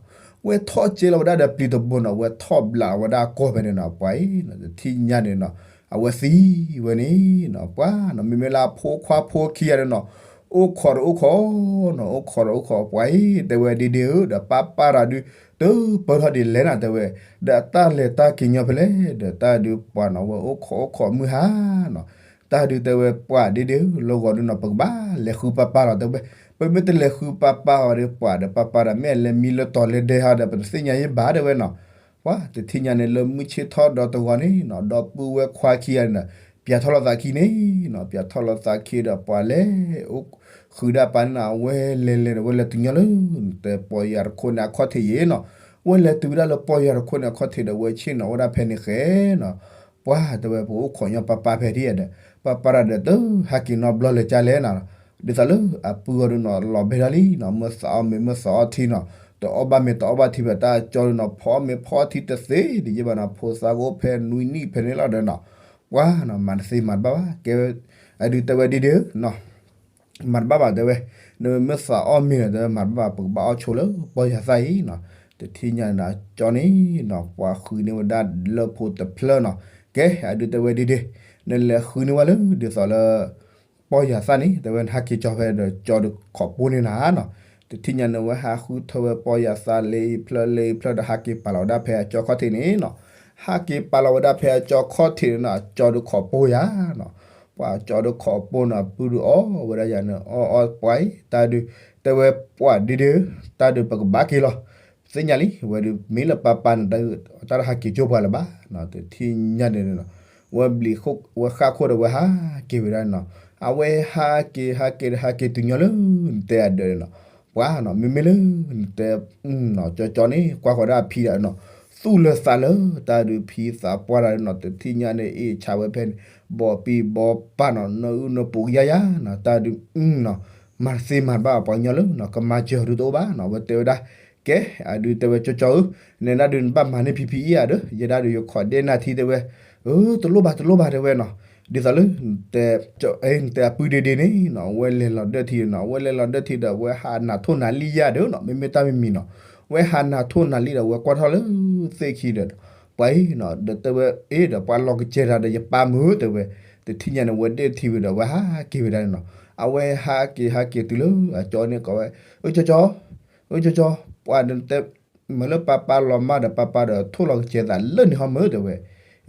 ဝဲထီၣ်ကဲလီၤဝဲဒၣ်ဒီးပျံၤတဘိနီၤ, ဝဲထီၣ်ဘျးဝဲဒၣ်ကီၢ်ဖဲန့ၣ်နီၤ, ပှၤအံၤနီၤ တထံၣ်ညါန့ၣ်နီၤ, အဝဲသံဝဲန့ၣ်နီၤ, ပှၢ်နီၤ မ့မ့ၢ်လၢအဖိခွါဖိခံဂၤန့ၣ်နီၤ, အိၣ်ခိးတအိၣ်ခိးနီၤ, အိၣ်ခိးတအိၣ်ခိး ပှၤအံၤ တဲဝဲ ဒ့ဒ့ဧၢ ဒီးပၢ်ပၢ်တၢ်ဒုး တပၢၢ်ထီၣ်ဒ်လဲၣ်နၤ တဲဝဲ, ဒီးအတၢ်လဲၤတၢ်က့ၤညီဖဲလဲၣ် ဒီးတၢ်ဒုးပှၤနီၤ ဝဲအိၣ်ခိးအိၣ်ခိးမုၢ်ဟါနီၤ, တၢ်ဒုးတဲဝဲ ပှၤဒ့ဒ့ဧၢ လၢဂီၤဒုးနီၤ ပကဘၣ်လဲၤဃုပၢ်ပၢ်လီၤ တဲဝဲ, ပမ့ၢ်တလဲၤဃုပၢ်ပၢ်အီၤဒီး ပှၤဒီးပၢ်ပၢ်ဒီး မ့ၢ်အလဲၤမံလၢတီၤလၢဒဲဟီဒီး ပတသ့ၣ်ညါယဘၣ် တဲဝဲနီၤ, ပှၤတထံၣ်ညါန့ၣ် လၢမုၢ်ဆ့ၣ်ထီၣ်ဒီတဂီၤန့ၣ်နီၤ ဒီပုၢ်ဝဲၢ်ခွါခံဂၤန့ၣ်ဒီး ပၠးထီၣ်လိာ်သးခံန့ၣ်နီၤ, ပၠးထီၣ်လိာ်သးခံဒီး ပှၤလဲၤအိၣ်ဃုာ်ဒၣ်ပၢ်န့ၣ်နီၤ, အဝဲလဲၤလဲၤဒီး ဝဲလဲၤတုၤညီလၢ တဲပီၢ်ယၢ်တခိၣ်န့ၣ် အခီၣ်ထံးယံၤနီၤ, ဝဲလဲၤတုၤဝဲဒၣ်လၢပီၢ်ယၢ်တခိၣ်န့ၣ် အခီၣ်ထံးဒီး ဝဲဆ့ၣ်နီၤဝဲဒၣ်ဖဲန့ၣ်ဃဲနီၤ, ပှၤတဲဝဲ ပအိၣ်ခိးညီပၢ်ပၢ်ဖဲဒ်ဒီး ပၢ်ပၢ်တၢ်ဒီး တဟဲက့ၤနီတဘျီလၢၤကၢ်လဲၣ်နီၤ, ဒ်သိးလၢအပုၢ်အီၤဒုးနီၤ လီၤဘဲဒၣ်လံနီၤ, မ့ၢ်သးအီၣ်မ့ၤ မ့ၢ်သးအီၣ်ထံနီၤ, တအီၣ်ဘၣ်မ့ၤတအီၣ်ဘၣ်ထံဘၣ် တၢ်ကၠီဒုးနီၤ ဖီအီၣ်မ့ၤဖီအီၣ်ထံတသ့ဒ်ယဲဘၣ်နီၤ, ဖိသၣ်ကအိၣ်ဖဲနွံနံၣ်ဖဲန့ၣ်လီၤဒီးနီၤ, ပှၤနီၤ မၤတသ့မၤတဘၣ်ဘၣ် ကဲ အဒုးတဲဝဲဒ့ဒ့ဧၢနီၤ မၤတဘၣ်ဘၣ်တဲဝဲ, နမ့ၢ်သးအီၣ်မ့ၤဒီး တဲဝဲ မၤတဘၣ်ဘၣ် ပကဘၣ်အီၣ်ဆိလၢပီၢ်ယၢ်သၣ်အံၤနီၤ, တထံၣ်ညါန့ၣ်ဒီး ကၠီန့ၣ်နီၤ ပှၤဃုန့ၢ်ဝဲဒၣ်လၢဖိတဖျၢၣ်နီၤ, ကဲ အဒုးတဲဝဲဒ့ဒ့, နလဲၤဃုန့ၢ်ဝဲလၢ ဒ်သိးလၢ ပီၢ်ယၢ်သၣ်န့ၣ် တဲဝဲ နဟဲက့ၤကၠီဖဲဒီး ကၠီဒုးခိးပိၢ်န့ၢ်နၤနီၤ, တထံၣ်ညါန့ၣ် ဝဲဟးဃုထၢဝဲပီၢ်ယၢ်သၣ်လၢအံၤဖျၢၣ်လၢအံၤဖျၢၣ်ဒီး ဟးက့ၤပာ်လီၤဝဲဒၣ်ဖဲအကၠီခီၣ်ထံးန့ၣ်နီၤ, ဟးက့ၤပာ်လီၤဝဲဒၣ်ဖဲအကၠီခီၣ်ထံးန့ၣ်နီၤ အကၠီဒုးခိးပိၢ်ယၤနီၤ, ပှၤကၠီဒုးခိးပိၢ်န့ၣ် ပုၢ်ဒုးအီၣ်ဝဲဒၣ်ယၤန့ၣ် အီၣ်အီၣ်ပှၤအံၤ တၢ်ဒုး တဲဝဲပှၤဒ့ဒ့ဧၢ, တၢ်ဒုးပကဘၣ်က့ၤလီၤ, သ့ၣ်ညါလံ ဝဲဒုးမ့ၢ်လၢပၢ်ပၢ်န့ၣ် တၢ်တဟးက့ၤကၠိပှၤလၢၤဘၣ်နီၤ, တထံၣ်ညါန့ၣ်နီၤ, ဝဲဘျံး ဝဲဃၣ်ခိၣ်ဒီးဝဲဟးက့ၤဝဲဒၣ်နီၤ, အဝဲဟးက့ၤဟးက့ၤဒီးဟးက့ၤတုၤညီလၢ နတဲအဒၢးန့ၣ်နီၤ, ပှၤနီၤ မ့မ့ၢ်လၢ နတဲ ကၠီကၠီန့ၣ် ကွၢ်ဃီၤဒၣ်အဖံဒီးနီၤ, သူၣ်လၢသးလၢ တၢ်ဒုးဖံသးပှၢ်တၢ်နီၤ, တထံၣ်ညါန့ၣ် အ့ၣ်ဆါဝဲဖဲန့ၣ် ဘီပံၤဘီပၢ်နီၤ, နအုၣ်နပူၤကယါယါနီၤ, တၢ်ဒုးနီၤ မၤတသ့မၤတဘၣ်ပှၤကညီလၢနီၤ, ကမၤစၢၤအီၤဒုးတအိၣ်ဘၣ်နီၤ, ဝဲတဲဝဲဒၣ် ကဲ အဒုးတဲဝဲ ကၠီကၠီဧၢ, နဒၣ်ဒုးနဘၣ်မၤန့ၢ်ဖံဖံအံၤဧါဒီး ယဲဒၣ်ဒုးယခိးဒဲနၢ်ထံတဲဝဲ, အၢ တလိၣ်ဘၣ်တလိၣ်ဘၣ်တဲဝဲနီၤ, ဒ်သိးလၢ နတဲအပုၢ်ဒ့ဒ့န့ၣ်နီၤ အဝဲလဲၤလီၤဒၢၣ်ထံနီၤ, အဝဲလဲၤလီၤဒၢၣ်ထံဒီး အဝဲဟးနးထိၣ်နးလံယၤဒီးနီၤ, မ့မ့ၢ်တၢ်မံၤမံၤနီၤ, ဝဲဟးနးထိၣ်နးလံဒီး အဝဲကွၢ်ထီၣ်လၢသ့ၣ်ခံဒီး ပှၤအံၤနီၤ ဒီးတဲဝဲ အ့ၣ်ဒီးပှၤလီၤကစဲၤတၢ်ဒီး ယပၢ်မုၢ်တဲဝဲ, တထံၣ်ညါန့ၣ် ဝဲဒၢၣ်ထံဝံၤဒီး ဝဲဟးက့ၤဝဲဒၣ်န့ၣ်နီၤ, အဝဲဟးက့ၤဟးက့ၤတုၤလၢအကၠီန့ၣ်ကိးဝဲ, အၢ ကၠီကၠီ အၢ ကၠီကၠီ, ပှၤတဲ မ့ၢ်လၢပၢ်ပၢ်လီၤမၢ်ဒီး ပၢ်ပၢ်ဒီးထိၣ်လီၤကစဲၤသးလၢန့ၣ်ဟီမုၢ်တဲဝဲ,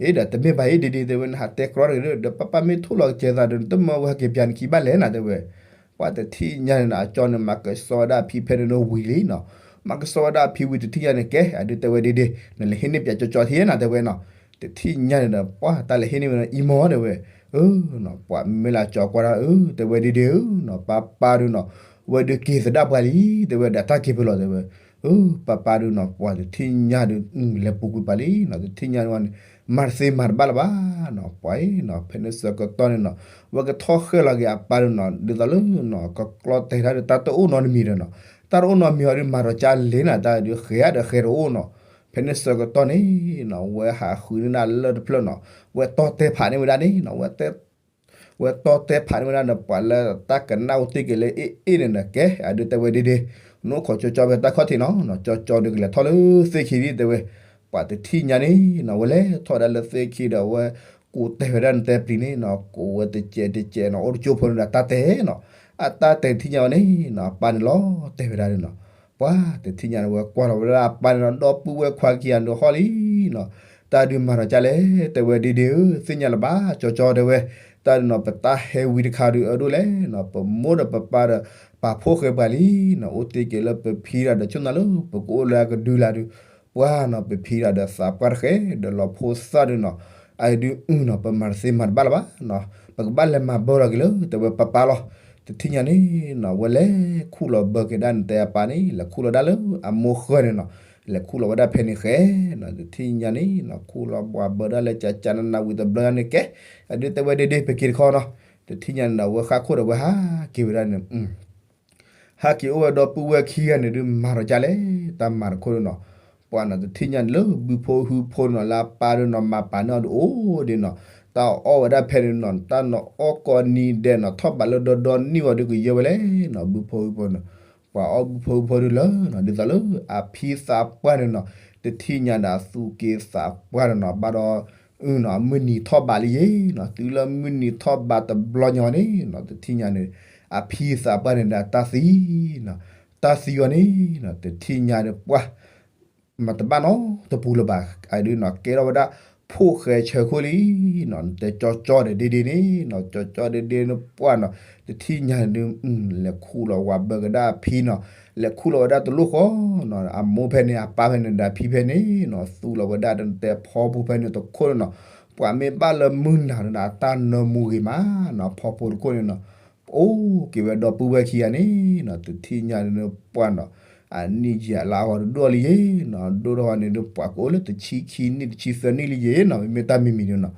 အ့ၣ်ဒီးတမ့ၢ်ဘၣ်အံၤဒ့ဒ့တဲဝဲ နဟးတဲကြီတဂ့ၤဒီး ပၢ်ပၢ်မ့ၢ်ထိၣ်လီၤကစဲၤသးဒီး နတမၢဝဲဟဲက့ၤပၠးနခံဘၣ်လဲၣ်နၤတဲဝဲ, ပှၤတထံၣ်ညါန့ၣ်နီၤ အကၠီန့ၣ် မၤကဆှီဝဲဒၣ်အဖံဖဲန့ၣ်ဝံၤလံနီၤ, မၤကဆှီဝဲဒၣ်အဖံဝံၤတထံၣ်ညါန့ၣ် ကဲ အဒုးတဲဝဲဒ့ဒ့ နလဲၤဟ့ၣ်န့ၢ်ပၠးကၠီကၠီထံနၤတဲဝဲနီၤ, တထံၣ်ညါန့ၣ်ဒီး ပှၤတၢ်လဲၤဟ့ၣ်န့ၢ်ဝဲနီၤ အံၤမီၢ်တဲဝဲ, အၢ ပှၤမ့ၢ်လၢကၠီကွၢ်ဒၣ် အၢ တဲဝဲဒ့ဒ့ဧၢနီၤ ပၢ်ပၢ်ဒုးနီၤ ဝဲဒုးက့ၤသဒၣ်ပှၤလံ တဲဝဲဒၣ်တၢ်က့ၤဖဲလဲၣ်တဲဝဲ, အၢ ပၢ်ပၢ်ဒုးနီၤ ပှၤတထံၣ်ညါဒုး လဲၤပူၤကွံာ်ပှၤလံနီၤ တထံၣ်ညါန့ၣ် မၤတသ့မၤတဘၣ်လၢၤဘၣ်နီၤ ပှၤအံၤနီၤ ဖဲန့ၣ်ဆၢကတီၢ်န့ၣ်နီၤ ဝဲကထီၣ်ဃဲၢ်လီၤက့ၤအပၢ်ဒုးနီၤ ဒ်သိးလၢနီၤ ကကျီတဲာ်တၢ်ဒီး တၢ်တအိၣ်နီတမံၤဒီးနီၤ တၢ်တအိၣ်နီတမံၤအီၤဒုး မၤဒီးကၢ်လ့ၤနၤ တၢ်ဒုးဃဲၤဒီးဃဲၤတအိၣ်နီၤ, ဖဲန့ၣ်ဆၢကတီၢ်န့ၣ်နီၤ ဝဲဟးဃုန့ၢ်ဒၣ်လၢတဖျၢၣ်နီၤ ဝဲတီတဲဖးန့ၢ်ဝဲဒၣ်န့ၣ်နီၤ ဝဲတီတဲဖးန့ၢ်ဝဲဒၣ်ဒီး ပှၤလၢတၢ်ကနၣ်အိၣ်တ့ၢ်က့ၤလၢအ့ၣ်အ့ၣ်န့ၣ်ဒီး ကဲ အဒုးတဲဝဲဒ့ဒ့ နအိၣ်ခိးကၠီကၠီဖဲတၢ်ခီၣ်ထံးနီၤ ကၠီကၠီဒုးကလဲၤထီၣ်လၢသ့ၣ်ခံဒ်တဲဝဲ, ပှၤတထံၣ်ညါန့ၣ်နီၤ ဝဲလဲၤထီၣ်ဝဲဒၣ်လၢသ့ၣ်ခံဒီး ဝဲကိးတဲာ်ဝဲဒၣ်နတဲပျံၤန့ၣ်နီၤ ကိးဝဲတစဲးတစဲးနီၤ အိၣ်တကၠိဖိန့ၣ်ဒီး တၢ်တဲာ်နီၤ, အတၢ်တဲာ်တထံၣ်ညါဝဲန့ၣ်နီၤ အပၢ်န့ၣ်လီၤတဲာ်ဝဲဒၣ်န့ၣ်နီၤ ပှၤတထံၣ်ညါန့ၣ် ဝဲကွၢ်လီၤဝဲဒၣ်အပၢ်န့ၣ်နီၤ ဒီပုၢ်ဝဲၢ်ခွါခံဂၤန့ၣ်ဟီၣ်လံနီၤ, တၢ်ဒုးမၤဒီးကၢ်လဲၣ် တဲဝဲဒ့ဒ့ဧၢ သ့ၣ်ညါလၢၤဘၣ် ကၠီကၠီတဲဝဲ, တၢ်ဒုးနီၤ ပတၢ်ဟဲဝံတခါဒုးအဒိၣ်လဲၣ်နီၤ ပမိၢ်ဒီးပပၢ်ဒီး ပာ်ဖှိၣ်ဃဲပှၤလံနီၤ အိၣ်တ့ၢ်က့ၤလၢပဖံဒီး ဆိၣ်နၤလၢပကအိၣ်လၢအကဒုလာ်ဒုး ပှၤနီၤ ပဖံဒီးသးပှၢ်တဃဲ ဒီးလီၤဖိသၣ်ဒုးနီၤ, အဒုးနီၤ ပမၤတသ့မၤတဘၣ်လၢၤဘၣ်နီၤ, ပကဘၣ်လဲၤမၤဘၢလီၤက့ၤလၢ တဲဝဲပၢ်ပၢ်လီၤ, တထံၣ်ညါန့ၣ်နီၤ ဝဲလဲၤခူၣ်လီၤဘၢက့ၤဒၣ်နတဲအပၢ်န့ၣ် လဲၤခူၣ်လီၤဒၣ်လၢအမိၢ်ဃၢၤန့ၣ်နီၤ, လဲၤခူၣ်လီၤဝဲဒၣ်ဖဲန့ၣ်ဃဲနီၤ, တထံၣ်ညါန့ၣ်နီၤ ခူၣ်လီၤဘှးဘၢဒၣ်လၢကၠးကၠးနးနးဝံၤတဘျီညါန့ၣ်ကဲ, အဒုးတဲဝဲဒ့ဒ့ ပက့ၤတခီနီၤ, တထံၣ်ညါန့ၣ်ဒီး ဝဲဃၣ်ခိၣ်ဒီးဝဲဟးက့ၤဝဲဒၣ်န့ၣ် ဟဲက့ၤအိၣ်ဝဲဒီပုၢ်ဝဲၢ်ခံဂၤန့ၣ်ဒုး မၤဒီးကၢ်လဲၣ် တၢ်မၤတခိၣ်ဒုးနီၤ, ပှၤနီၤ တထံၣ်ညါန့ၣ်လၢဘုဖိဟုဖိန့ၣ်နီၤ လၢအပၢ်ဒုးနီၤ မၤပာ်န့ၢ်အီၤဒုးအိၣ်ဒံးနီၤ, တၢ်အီၣ်ဝဲဒၣ်ဖဲန့ၣ်နီၤ တၢ်နီၤအီၣ်ကိးနံၤဒဲးနီၤ ထီၣ်ဘးလၢဒီဒီနံၣ်ဝဲဒုးကယၢဝဲလဲၣ်နီၤ ဘုဖိဟုဖိန့ၣ်, ပှၤအီၣ်ဘုဖိဟုဖိဒုးလၢနီၤ ဒ်သိးလၢအဖံသးပှၢ်န့ၣ်နီၤ, တထံၣ်ညါဒီးအသူၣ်က့သးပှၢ်န့ၣ်နီၤ ဘၣ်ဒီး အုနီၤ မုၢ်နံၤထီၣ်ဘးလံယ့နီၤ, တုၤလၢမုၢ်နံၤထီၣ်ဘးတဘျီညါန့ၣ်နီၤ တထံၣ်ညါန့ၣ် အဖံသးပှၢ်န့ၣ်ဒီးတၢ်သံနီၤ, တၢ်သံအီၤန့ၣ်နီၤ တထံၣ်ညါဒီးပှၢ် မၤတဘၣ်နီတပူၤလၢၤဘၣ်, အဒုးနီၤ ကဲထီၣ်ဝဲဒၣ် ဖိၣ်ဃဲဆၢခိၣ်လံနီၤ, နတဲကၠီကၠီဒီးဒ့ဒ့န့ၣ်နီၤ, ကၠီကၠီဒ့ဒ့န့ၣ်ပှၢ်နီၤ, တထံၣ်ညါဒုး လဲၤခူၣ်လီၤဝၤဘၢကဒါအဖံနီၤ, လဲၤခူၣ်လီၤဝဲဒၣ်တလိၣ်ဃီ အမိၢ်ဖဲန့ၣ် အပၢ်ဖဲန့ၣ်ဒီးအဖံဖဲန့ၣ်နီၤ, သူလီၤဝဲဒၣ်ဒီးနတဲဖီဖိဖဲန့ၣ်တခိၣ်န့ၣ်နီၤ, ပှၤမ့ၢ်ဘၣ်လၢမုၢ်နၤဒီး အတၢ်နၢမူဂ့ၤမးနီၤ, ဖီဖိတခိၣ်န့ၣ်နီၤ အိၣ်က့ၤဝဲဒီပုၢ်ဝဲၢ်ခံဂၤန့ၣ်နီၤ, တထံၣ်ညါန့ၣ်ပှၢ်နီၤ, အနံၣ်ယံာ်အလါအီၤတဒိၣ်လံယ့ၤနီၤ, ဒိၣ်ထီၣ်န့ၣ်ဒီးပှၤကအိၣ်လၢတဆံခံနံၣ်တဆံသၢနံၣ်လံယ့ၤနီၤ, မ့မ့ၢ်တၢ်မံၤမံၤန့ၣ်နီၤ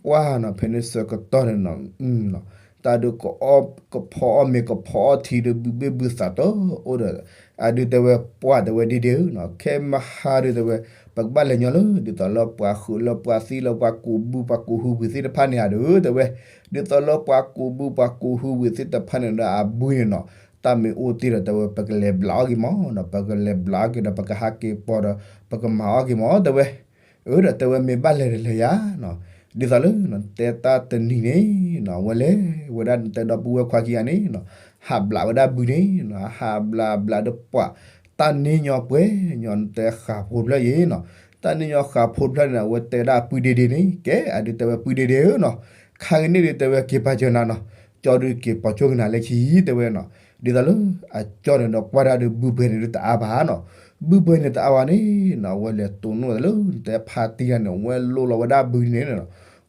ပှၢ်နီၤ ဖဲန့ၣ်ဆၢကတီၢ်န့ၣ်နီၤ, တၢ်ဒုး ကဖီအီၣ်မ့ၤကဖီအီၣ်ထံဒီးဘုဘ့ၣ်ဘုသးတအိၣ်ဒီး, အဒုးတဲဝဲပှၢ်တဲဝဲဒ့ဒ့ဧၢနီၤ, ခဲမဟါဒုးတဲဝဲ, ပကဘၣ်လဲၤညီလၢ ဒ်သိးလၢပှၤဃုာ်လၢပှၤသံလၢပှၤကူးဘုပှၤကူးဟုဝံၤသ့ၣ်တဖၣ်န့ၣ်ဧါဒုးတဲဝဲ, ဒ်သိးလၢပှၤကူးဘုပှၤကူးဟုဝံၤသ့ၣ်တဖၣ်န့ၣ်ဒီးအဘုန့ၣ်နီၤ, တၢ်မ့ၢ်အိၣ်တ့ၢ်ဒီးတဲဝဲ ပကလဲၤဘျးအီၣ်က့ၤမးနီၤ, ပကလဲၤဘျးအီၣ်က့ၤဒီး ပကဟးက့ၤပီၤဒီး ပကမၤအီၣ်က့ၤမးတဲဝဲ အၢဒီးတဲဝဲ မ့ၢ်ဘၣ်လဲၤတလဲၤယၤနီၤ, ဒ်သိးလၢနတဲတၢ်တနံၤန့ၣ်နီၤ, ဝဲလဲၤဝဲဒၣ်နတဲဒီပုၢ်ဝဲၢ်ခွါခံဂၤန့ၣ်နီၤ, ဟးဘျးဝဲဒၣ်ဘုန့ၣ်နီၤ, ဟးဘျးဘျးဒီးပှၢ် တၢ်န့ၢ်ညီပှဲၤညီနတဲဃးဖိတဖျၢၣ်ယ့ၤနီၤ, တၢ်န့ၢ်ညီဃးဖိတဖျၢၣ်န့ၣ် အဝဲတဲဒၣ်ပုၢ်ဒ့ဒ့န့ၣ် ကဲ အဒုးတဲဝဲပုၢ်ဒ့ဒ့ဧၢနီၤ, ခါကန့ၣ်ဒုးတဲဝဲက့ၤပာ်စၢၤနၤနီၤ, ကၠီဒုးက့ၤပိာ်ကၠိကနၤလၢခံတဲဝဲနီၤ, ဒ်သိးလၢ အကၠီန့ၣ်ဒီးကွၢ်ဒၣ်ဒီးဘုပှဲၤန့ၣ်ဒုးတအါဘၣ်နီၤ, ဘုပှဲၤန့ၣ်တအါဘၣ်န့ၣ်နီၤ, အဝဲလဲၤတိၢ်နီၣ်လၢနတဲဖါတံၢ်ဂၤန့ၣ် ဝဲလိလီၤဝဲဒၣ်ဘုန့ၣ်နီၤ,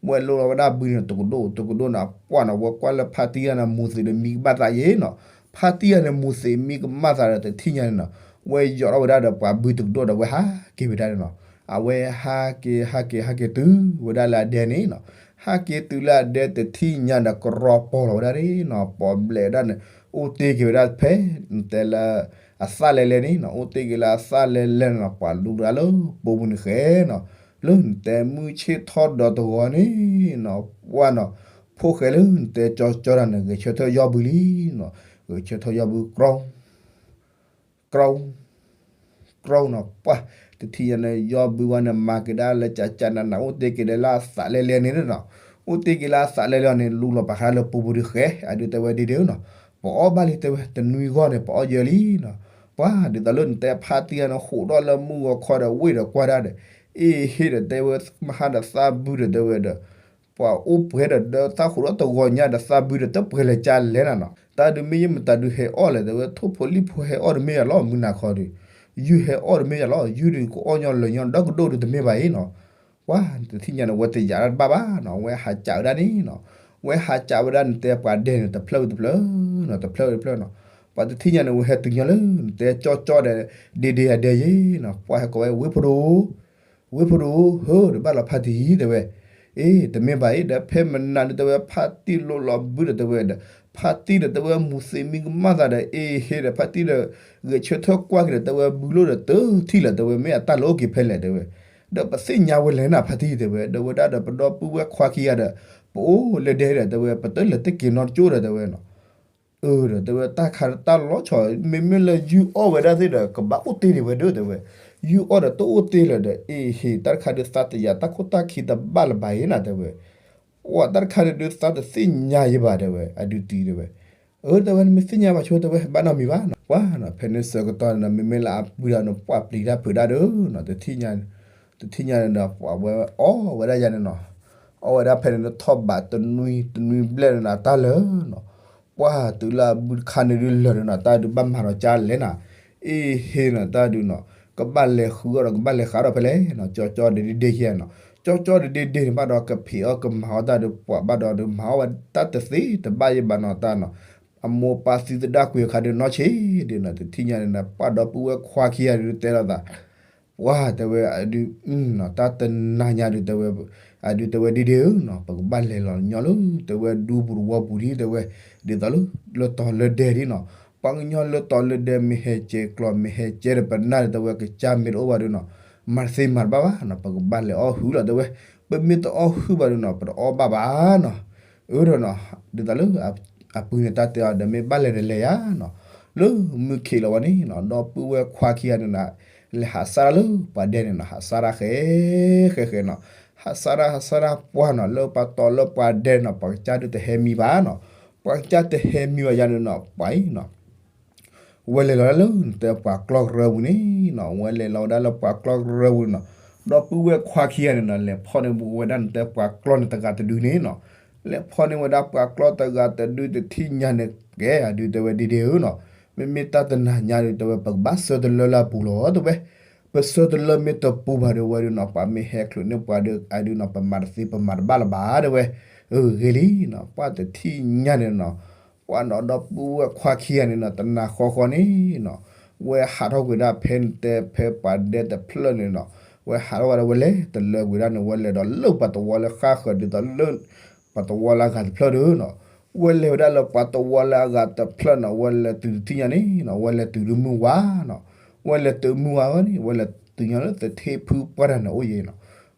ဝဲလိလီၤဝဲဒၣ်ဘုန့ၣ် တကဒိၣ်တကဒိၣ်န့ၣ် ပှၢ်နီၤ ဝဲကွၢ်လၢဖါတံၢ်ဂၤန့ၣ် မူၤသံးဒီးမံကမၣ်သးယ့ၤနီၤ, ဖါတံၢ်ဂၤန့ၣ် မူၤသံးမံကမၣ်သးဒီးတထံၣ်ညါန့ၣ်နီၤ, ဝဲယီၤထီၣ်ဝဲဒၣ်ဒီးပှၤဘုတကဒိၣ်ဒီးဝဲဟးက့ၤဝဲဒၣ်န့ၣ်နီၤ, အဝဲဟးက့ၤဟးက့ၤဟးက့ၤတုၤဝဲဒၣ်လၢအဒဲန့ၣ်နီၤ, ဟးက့ၤတုၤလၢအဒဲတထံၣ်ညါဒီးကရီပီၤလီၤဝဲဒၣ်န့ၣ်နီၤ, ပီၤဘျဲးဝဲဒၣ်န့ၣ် အိၣ်တ့ၢ်က့ၤဝဲဒၣ်ဖဲ နတဲလၢ အသၣ်လဲလဲန့ၣ်နီၤ, အိၣ်တ့ၢ်က့ၤလၢအသၣ်လဲလဲန့ၣ်နီၤ, ပှၤလူၤတဂၤလၢပိာ်မုၣ်န့ၣ်ဃဲနီၤ, လၢနတဲမုၢ်ဆ့ၣ်ထီၣ်ဒီးတဂီၤန့ၣ်နီၤ, ပှၢ်နီၤ, ဖိၣ်ဃဲလၢနတဲကၠီကၠီတၢ်န့ၣ် ဂဲၤဆၢထၢၣ်ယီၢ်ဘုလံနီၤ, ဂဲၤဆၢထၢၣ်ယီၢ်ဘု ကြုံ ကြုံနီၤ, ပှၢ် တထံၣ်ညါန့ၣ် ယီၢ်ဘုဝဲန့ၣ် မၤက့ၤဒၣ်လၢကကနန အိၣ်တ့ၢ်က့ၤဒၣ်လၢအသၣ်လဲလဲန့ၣ်နီၤ, အိၣ်တ့ၢ်က့ၤလၢအသၣ်လဲလဲန့ၣ် လူလီၤပာ်ဃာ်လၢပိာ်မုၣ်ဒုးဃဲ, အဒုးတဲဝဲဒ့ဒ့ဧၢနီၤ, ပအီၣ်ဘၣ်လံတဲဝဲ တနွံဂီၢ်န့ၣ် ပအီၣ်ယၢလံနီၤ, ပှၢ် ဒ်သိးလၢနတဲဖါတံၢ်ဂၤန့ၣ် ဟးထီၣ်လၢမုၢ်ဂီၤခီဒီးဝ့ၢ်ဒီးကွၢ်ဒၣ်ဒီး, အ့ဟ့ၣ်ဒီးတဲဝဲ မဟါဒီးသးဘုဒီးတဲဝဲဒီး ပှၤအိၣ်ပှဲၤဒီး ဒီးသးဟးထီၣ်တဂီၤညါဒီးသးဘုဒီးတပှဲၤလဲၤကလဲၤနၤနီၤ, တၢ်ဒုးမ့ၢ်ယမတၤဒုးဟဲအီၣ်လဲၣ်တဲဝဲ ထိၣ်ဖိလံၣ်ဖိဟဲအီၣ်တမ့ၢ်ယၤလီၤ မုၢ်နၤခီဒုး, ယုၢ်ဟဲအီၣ်တမ့ၢ်ယၤလီၤ ယုၢ်ဒုးကအီၣ်ညီလၢာ်ညီဒီကဒိၣ်ဒုးတမ့ၢ်ဘၣ်အံၤနီၤ, ပှၤတထံၣ်ညါန့ၣ် ဝဲတယာ်တၢ်တဘၣ်ဘၣ်နီၤ, ဝဲဟးကးဝဲဒၣ်န့ၣ်နီၤ, ဝဲဟးကးဝဲဒၣ်နတဲပှၤဒဲန့ၣ် တဖျၢၣ်ဝံၤတဖျၢၣ်နီၤ, တဖျၢၣ်ဝံၤတဖျၢၣ်နီၤ, ပှၤတထံၣ်ညါန့ၣ် ဝဲဟဲတုၤညီလၢ နတဲကၠီကၠီဒီး ဒ့ဒ့အဒဲယ့ၤနီၤ, ပှၤဟဲကိးဝဲ ဝ့ၢ်ဖိဒိၣ် ဝ့ၢ်ဖိဒိၣ်ဧၢ, ဟၢ တဘၣ်လီၤဖါတံၢ်တဲဝဲ, အ့ တမ့ၢ်ဘၣ်အံၤဒီး ဖဲမနၤဒုးတဲဝဲ ဖါတံၢ်လိလီၤဘုဒီးတဲဝဲဒီး ဖါတံၢ်ဒီးတဲဝဲမူၤသံးမံကမၣ်သးဒီး အ့ဟ့ၣ်ဒီးဖါတံၢ်ဒီး ဂဲၤဆၢထၢၣ်ကွၢ်က့ၤဒီးတဲဝဲဘုလိၣ်ဒီးတထံၣ်လၢၤတဲဝဲ မ့ၢ်အတၢ်လဲၤအိၣ်က့ၤဖဲလဲၣ်တဲဝဲ, ဒီးပသ့ၣ်ညါဝဲလဲၣ်နၤဖါတံၢ်တဲဝဲ, ဒီးဝဲဒၣ်ဒီးပဒီပုၢ်ဝဲၢ်ခွါခံဂၤဒီး ပအိၣ်လၢဒဲဒီးတဲဝဲ ပတလဲၤတက့ၤနီတကၠိဒီးတဲဝဲနီၤ အၢ ဒီးတဲဝဲ တၢ်ခါတၢ်လီၤဆီၣ် မ့မ့ၢ်လၢယုၢ်အီၣ်ဝဲဒၣ်သ့ၣ်ဒီး ကဘၣ်အိၣ်တ့ၢ်ဒံးဝဲဒၣ်တဲဝဲ, ယုၢ်အီၣ်ဒီးတအိၣ်တ့ၢ်လၢၤဒီး အ့ဟ့ၣ် တၢ်တခါဒုးသးတယာ် တၢ်ခိၣ်တၢ်ခံတဘၣ်လၢၤဘၣ်အံၤနၤတဲဝဲ, ပှၤတၢ်တခါဒုးသးတသ့ၣ်ညါယံၤဘၣ်တဲဝဲ အဒုးတံၤတဲဝဲ, အၢ တဲဝဲ နမ့ၢ်သ့ၣ်ညါဘၣ်ဆိတဲဝဲ ဘၣ်နီတမံၤဘၣ်နီၤ, ပှၤနီၤ ဖဲန့ၣ်ဆၢကတီၢ်န့ၣ် မ့မ့ၢ်လၢအပုၢ်ဒီးနပှၢ်ပျံၤတၢ်ဖုးတၢ်ဒီးနီၤ တထံၣ်ညါန့ၣ်ဒီး ပှၤဝဲအီၣ်ဝဲဒၣ်ယၤန့ၣ်နီၤ, အီၣ်ဝဲဒၣ်ဖဲန့ၣ် ထီၣ်ဘးတနွံတနွံဘျဲၣ်န့ၣ်နီၤ တၢ်လၢာ်နီၤ, ပှၤတုၤလၢအဘုတခါန့ၣ်ဒုးလၢာ်န့ၣ်နီၤ တၢ်ဒုးဘၣ်မၤဒီးကၢ်လဲၣ်နၤ, အ့ဟ့ၣ်နီၤ တၢ်ဒုးနီၤ ကဘၣ်လဲၤဃုအီၣ်ဒီး ကဘၣ်လဲၤဃးဒီးဖဲလဲၣ်နီၤ ကၠီကၠီဒ့ဒ့ခံဂၤနီၤ, ကၠီကၠီဒ့ဒ့ဒ့န့ၣ် ဘၣ်ဒီးကဖံးအီၣ်ကမၤအီၣ်တၢ်ဒုး ပှၤဘၣ်ဒီးဒုးမၤအီၣ်ဝဲတၢ်တသ့တဘၣ်ယံၤဘၣ်နီၤတၢ်နီၤ, အမိၢ်ပၢ်သံသဒၣ်ကွံာ်အခါဒုးနီၢ်ဆံးဒ်နီၤ တထံၣ်ညါန့ၣ်နီၤ ပှၤဒီပုၢ်ဝဲၢ်ခွါခံဂၤဒုးတဲလိာ်သး ပှၤတဲဝဲအဒုး တၢ်တနၤညါဒုးတဲဝဲ အဒုးတဲဝဲဒ့ဒ့ဧၢနီၤ ပကဘၣ်လဲၤလီၤညီလၢ တဲဝဲဒူပူၤတဝီပူၤဒ်တဲဝဲ ဒ်သိးလၢ လၢတီၤလၢဒဲဒ်နီၤ ပှၤကညီလၢတီၤလၢဒဲမ့ၢ်ဟဲကဲကျီ မ့ၢ်ဟဲကဲဒီးပနၢ်ဒုးတဲဝဲကစၢ်မ့ၢ်တအိၣ်ဘၣ်ဒုးနီၤ မၤတသ့မၤတဘၣ်ဘၣ်နီၤ ပကဘၣ်လဲၤအီၣ်ဟုၣ်လီၤတဲဝဲ ပမ့ၢ်တအီၣ်ဟုၣ်ဘၣ်ဒုးနီၤ ပတအီၣ်ဘၣ်ဘၣ်နီၤ အၢဒီးနီၤ ဒ်သိးလၢ အပုၢ်န့ၣ်တၢ်တဲအီၤဒီးမ့ၢ်ဘၣ်လဲၤတလဲၤယၤနီၤ လၢမုၢ်ခံးလီၤဝဲန့ၣ်နီၤ ဒီပုၢ်ဝဲၢ်ခွါခံဂၤန့ၣ်နီၤ လဲၤဟးစၢ်တၢ်လၢပှၤဒဲန့ၣ်နီၤ ဟးစၢ်တၢ်ဃဲ ဃဲဃဲနီၤ ဟးစၢ်တၢ်ဟးစၢ်တၢ်ပှၢ်နီၤ လၢပှၤတီၤလၢပှၤဒဲနီၤ ပှၤကစၢ်ဒုးတဟဲမံဘၣ်နီၤ ပှၤကစၢ်တဟဲမံဘၣ်ယၤန့ၣ်နီၤ ပှၤအံၤနီၤ ဝဲလဲၤလီၤဒၣ်လၢနတဲပှၤကျီၢ်ကရၢပူၤန့ၣ်နီၤ ဝဲလဲၤလီၤဝဲဒၣ်လၢပှၤကျီၢ်ကရၢပူၤန့ၣ်နီၤ ဒီပုၢ်ဝဲၢ်ခွါခံဂၤန့ၣ်နီၤ လဲၤဖီၣ်န့ၢ်ဝဲဒၣ်နတဲပှၤကျီၢ်န့ၣ်တဂၤတဒုန့ၣ်နီၤ လဲၤဖီၣ်န့ၢ်ဝဲဒၣ်ပှၤကျီၢ်တဂၤတဒုတထံၣ်ညါန့ၣ် ကဲအဒုးတဲဝဲဒ့ဒ့ဧၢနီၤ မ့မ့ၢ်တၢ်တနၤညါဒုးတဲဝဲ ပကဘၣ်ဆၢတလၢလၢအပူၤလီၤတဲဝဲ ပဆၢတလၢမ့ၢ်တပူၤဘၣ်ဒီးဝဲဒုးနီၤ ပှၤမ့ၢ်ဟဲချုးန့ၢ်ပှၤဒီး အဒုးနီၤ ပမၤတသ့ပမၤတဘၣ်လၢၤဘၣ်တဲဝဲ အဂ့ၤလံနီၤ ပှၤတထံၣ်ညါန့ၣ်နီၤ ပှၤနီၤဒီပုၢ်ဝဲၢ်ခွါခံဂၤန့ၣ်နီၤ တနၤဃီဃီန့ၣ်နီၤ ဝဲဟးထီၣ်ကွံာ်ဒၣ်ဖဲနတဲဖဲပှၤဒဲတဖျၢၣ်န့ၣ်နီၤ ဝဲဟးထီၣ်ဝဲဒၣ်ဝဲလဲၤတလၢကွံာ်ဒၣ်န့ၣ် ဝဲလဲၤဒီးလၢပှၤတဝီလၢဃၣ်ဃၢၤဒ်သိးလၢ ပှၤတဝီလၢအဂၤတဖျၢၣ်ဒီးနီၤ ဝဲလဲၤဝဲဒၣ်လၢပှၤတဝီလၢအဂၤတဖျၢၣ်နီၤ ဝဲလဲၤတုၤတထံၣ်ညါန့ၣ်နီၤ ဝဲလဲၤတုၤလၢမုၢ်ဝါနီၤ ဝဲလဲၤတုၤမုၢ်ဝါဝဲန့ၣ် ဝဲလဲၤတုၤညီလၢသထ့ဖုပှၢ်တၢ်န့ၣ်အိၣ်ယဲနီၤ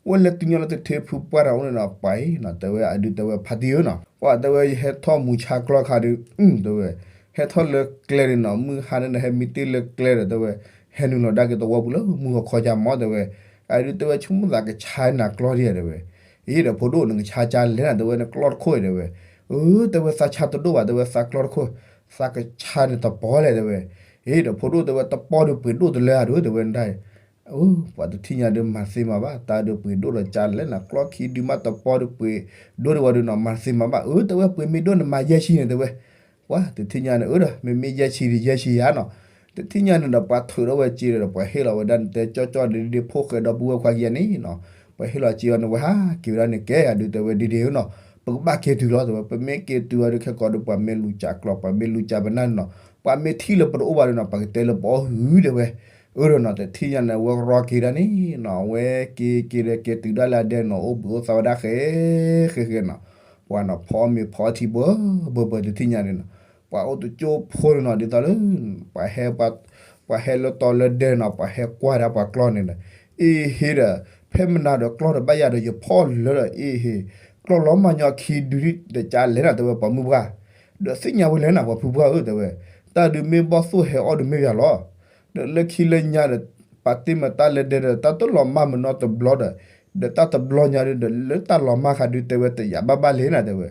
ဝဲလဲၤတုၤညီလၢသထ့ဖုပှၢ်တၢ်အိၣ်န့ၣ်နီၤ ပှၤအံၤနီၤ တဲဝဲအဒုးတဲဝဲဖါတံၢ်ဧၢနီၤ ပှၤတဲဝဲယဟဲထီၣ်မူဆါကျီၢ်ခါဒီး တဲဝဲ ဟဲထီၣ်လၢကျဲန့ၣ်နီၤ မုၢ်ဟါန့ၣ်ဒီးဟဲမံတ့ၢ်လၢကျဲဒီးတဲဝဲ ဟဲနုာ်လီၤဒၣ်က့ၤသဝီပူၤလၢမုၢ်ဂီၤခီကၢ်မီၤတဲဝဲ အဒုးတဲဝဲဆိကမိၣ်သးကဆါနၤကျီၢ်ဒံးဧါတဲဝဲ အ့ဒီးဖိဒိၣ်နကဆါကၢ်လဲၣ်နၤတဲဝဲနကျီၢ်တခိၣ်တဲဝဲ အၢ တဲဝဲသးဆါတဒိၣ်ဘၣ်တဲဝဲသးကျီၢ်တခိၣ် သးကဆါန့ၣ်တပီၢ်လဲၣ်တဲဝဲ အ့ဒီးဖိဒိၣ်တဲဝဲတပီၢ်ဒီးပှ့ၤဒိၣ်တလၢအဒိၣ်တဲဝဲဒၣ် အၢ ပှၤတထံၣ်ညါဒီးမၤသ့မၤဘၣ် တၢ်ဒီးပှ့ၤဒိၣ်ဒီးကၢ်လဲၣ်နၤ ကျီၢ်ခံဒုးမးတပီၢ်ဒီးပှ့ၤဒိၣ်ဒီးဝဲဒီးနီၤ မၤသ့မၤဘၣ် အၢ တဲဝဲပှ့ၤမ့ၢ်ဒိၣ်န့ၣ်မၤယဲၢ်ဆံန့ၣ်တဲဝဲ ပှၤတထံၣ်ညါန့ၣ် အၢဒီး မ့မ့ၢ်ယဲၢ်ဆံဒီးယဲၢ်ဆံယါနီၤ တထံၣ်ညါန့ၣ်ဒီးပှၤထုးထီၣ်ဝဲစ့ဒီး ပှၤဟ့ၣ်လီၤဝဲဒၣ်နတဲကၠီကၠီဒ်ဒ်ဖိၣ်ဃဲဒီပုၢ်ဝဲၢ်ခွါခံဂၤန့ၣ်နီၤ ပှၤဟ့ၣ်လီၤစ့အီၤန့ၣ် ဝဲဟးက့ၤဝဲဒၣ်န့ၣ် ကဲအဒုးတဲဝဲဒ်ဒ်ဧၢနီၤ ပကဘၣ်က့ၤတုၤလီၤတဲဝဲ ပမ့ၢ်က့ၤတုၤအီၤဒီးခဲကိာ်ဒီး ပှၤမ့ၢ်လူၤကၠးကျီၢ် ပှၤမ့ၢ်လူၤကၠးပနၢ်န့ၣ်နီၤ ပှၤမ့ၢ်ထံၣ်လၢပတအိၣ်ဘၣ်ဒီးနီၤ ပှၤကတဲလၢပအီၣ်ဟုၣ်တဲဝဲ အၢဒီးနီၤ တထံၣ်ညါန့ၣ် အဝဲရီက့ၤဒၣ်န့ၣ်နီၤ အဝဲက့ၤက့ၤဒီးက့ၤတုၤဒၣ်လၢအဒဲနီၤ အိၣ်ဘှံးအိၣ်သါဝဲဒၣ်ဃဲ ဃဲဃဲနီၤ ပှၤနီၤ ဖီမ့ၤဖီထံ ဘၢဘၢဘၢ တထံၣ်ညါန့ၣ်နီၤ ပှၤအိၣ်တကၠိဖိန့ၣ်နီၤ ဒ်သိးလၢ ပှၤဟဲ ပှၤဟဲလၢတီၤလၢဒဲနီၤ ပှၤဟဲကွၢ်ဒၣ်ပှၤကျီၢ်န့ၣ်ဒီး အ့ဟ့ဒီး ဖဲမနၤဒီးကျီၢ်တဘၣ်ယၤဒီး ယဖီၣ်လၢဒီး အ့ဟ့ ကျီၢ်လီၤမၢ်ညီခံဒုဒီးကၢ်လဲၣ်နၤတဲဝဲ ပှၤမုၢ်ပှၢ် ဒီးသ့ၣ်ညါဝဲလဲၣ်နၤ ပှၤဖုပှၢ်ဧၢတဲဝဲ တၢ်ဒုးမ့ၢ်ဘီၣ်သိၣ်ဟဲအီၣ်ဒုးမ့ၢ်ယၤလီၤ ဒီးလၢခံလၢညါဒီး ပာ်တ့ၢ်မးတၢ်လၢဒဲဒီး တၢ်တလီၤမၢ်မနီတဘျီဒီး ဒီးတၢ်တဘျီညါဒုးဒီး လၢတၢ်လီၤမၢ်ခါဒုးတဲဝဲ တယာ်ဘၣ်ဘၣ်လဲၣ်နၤတဲဝဲ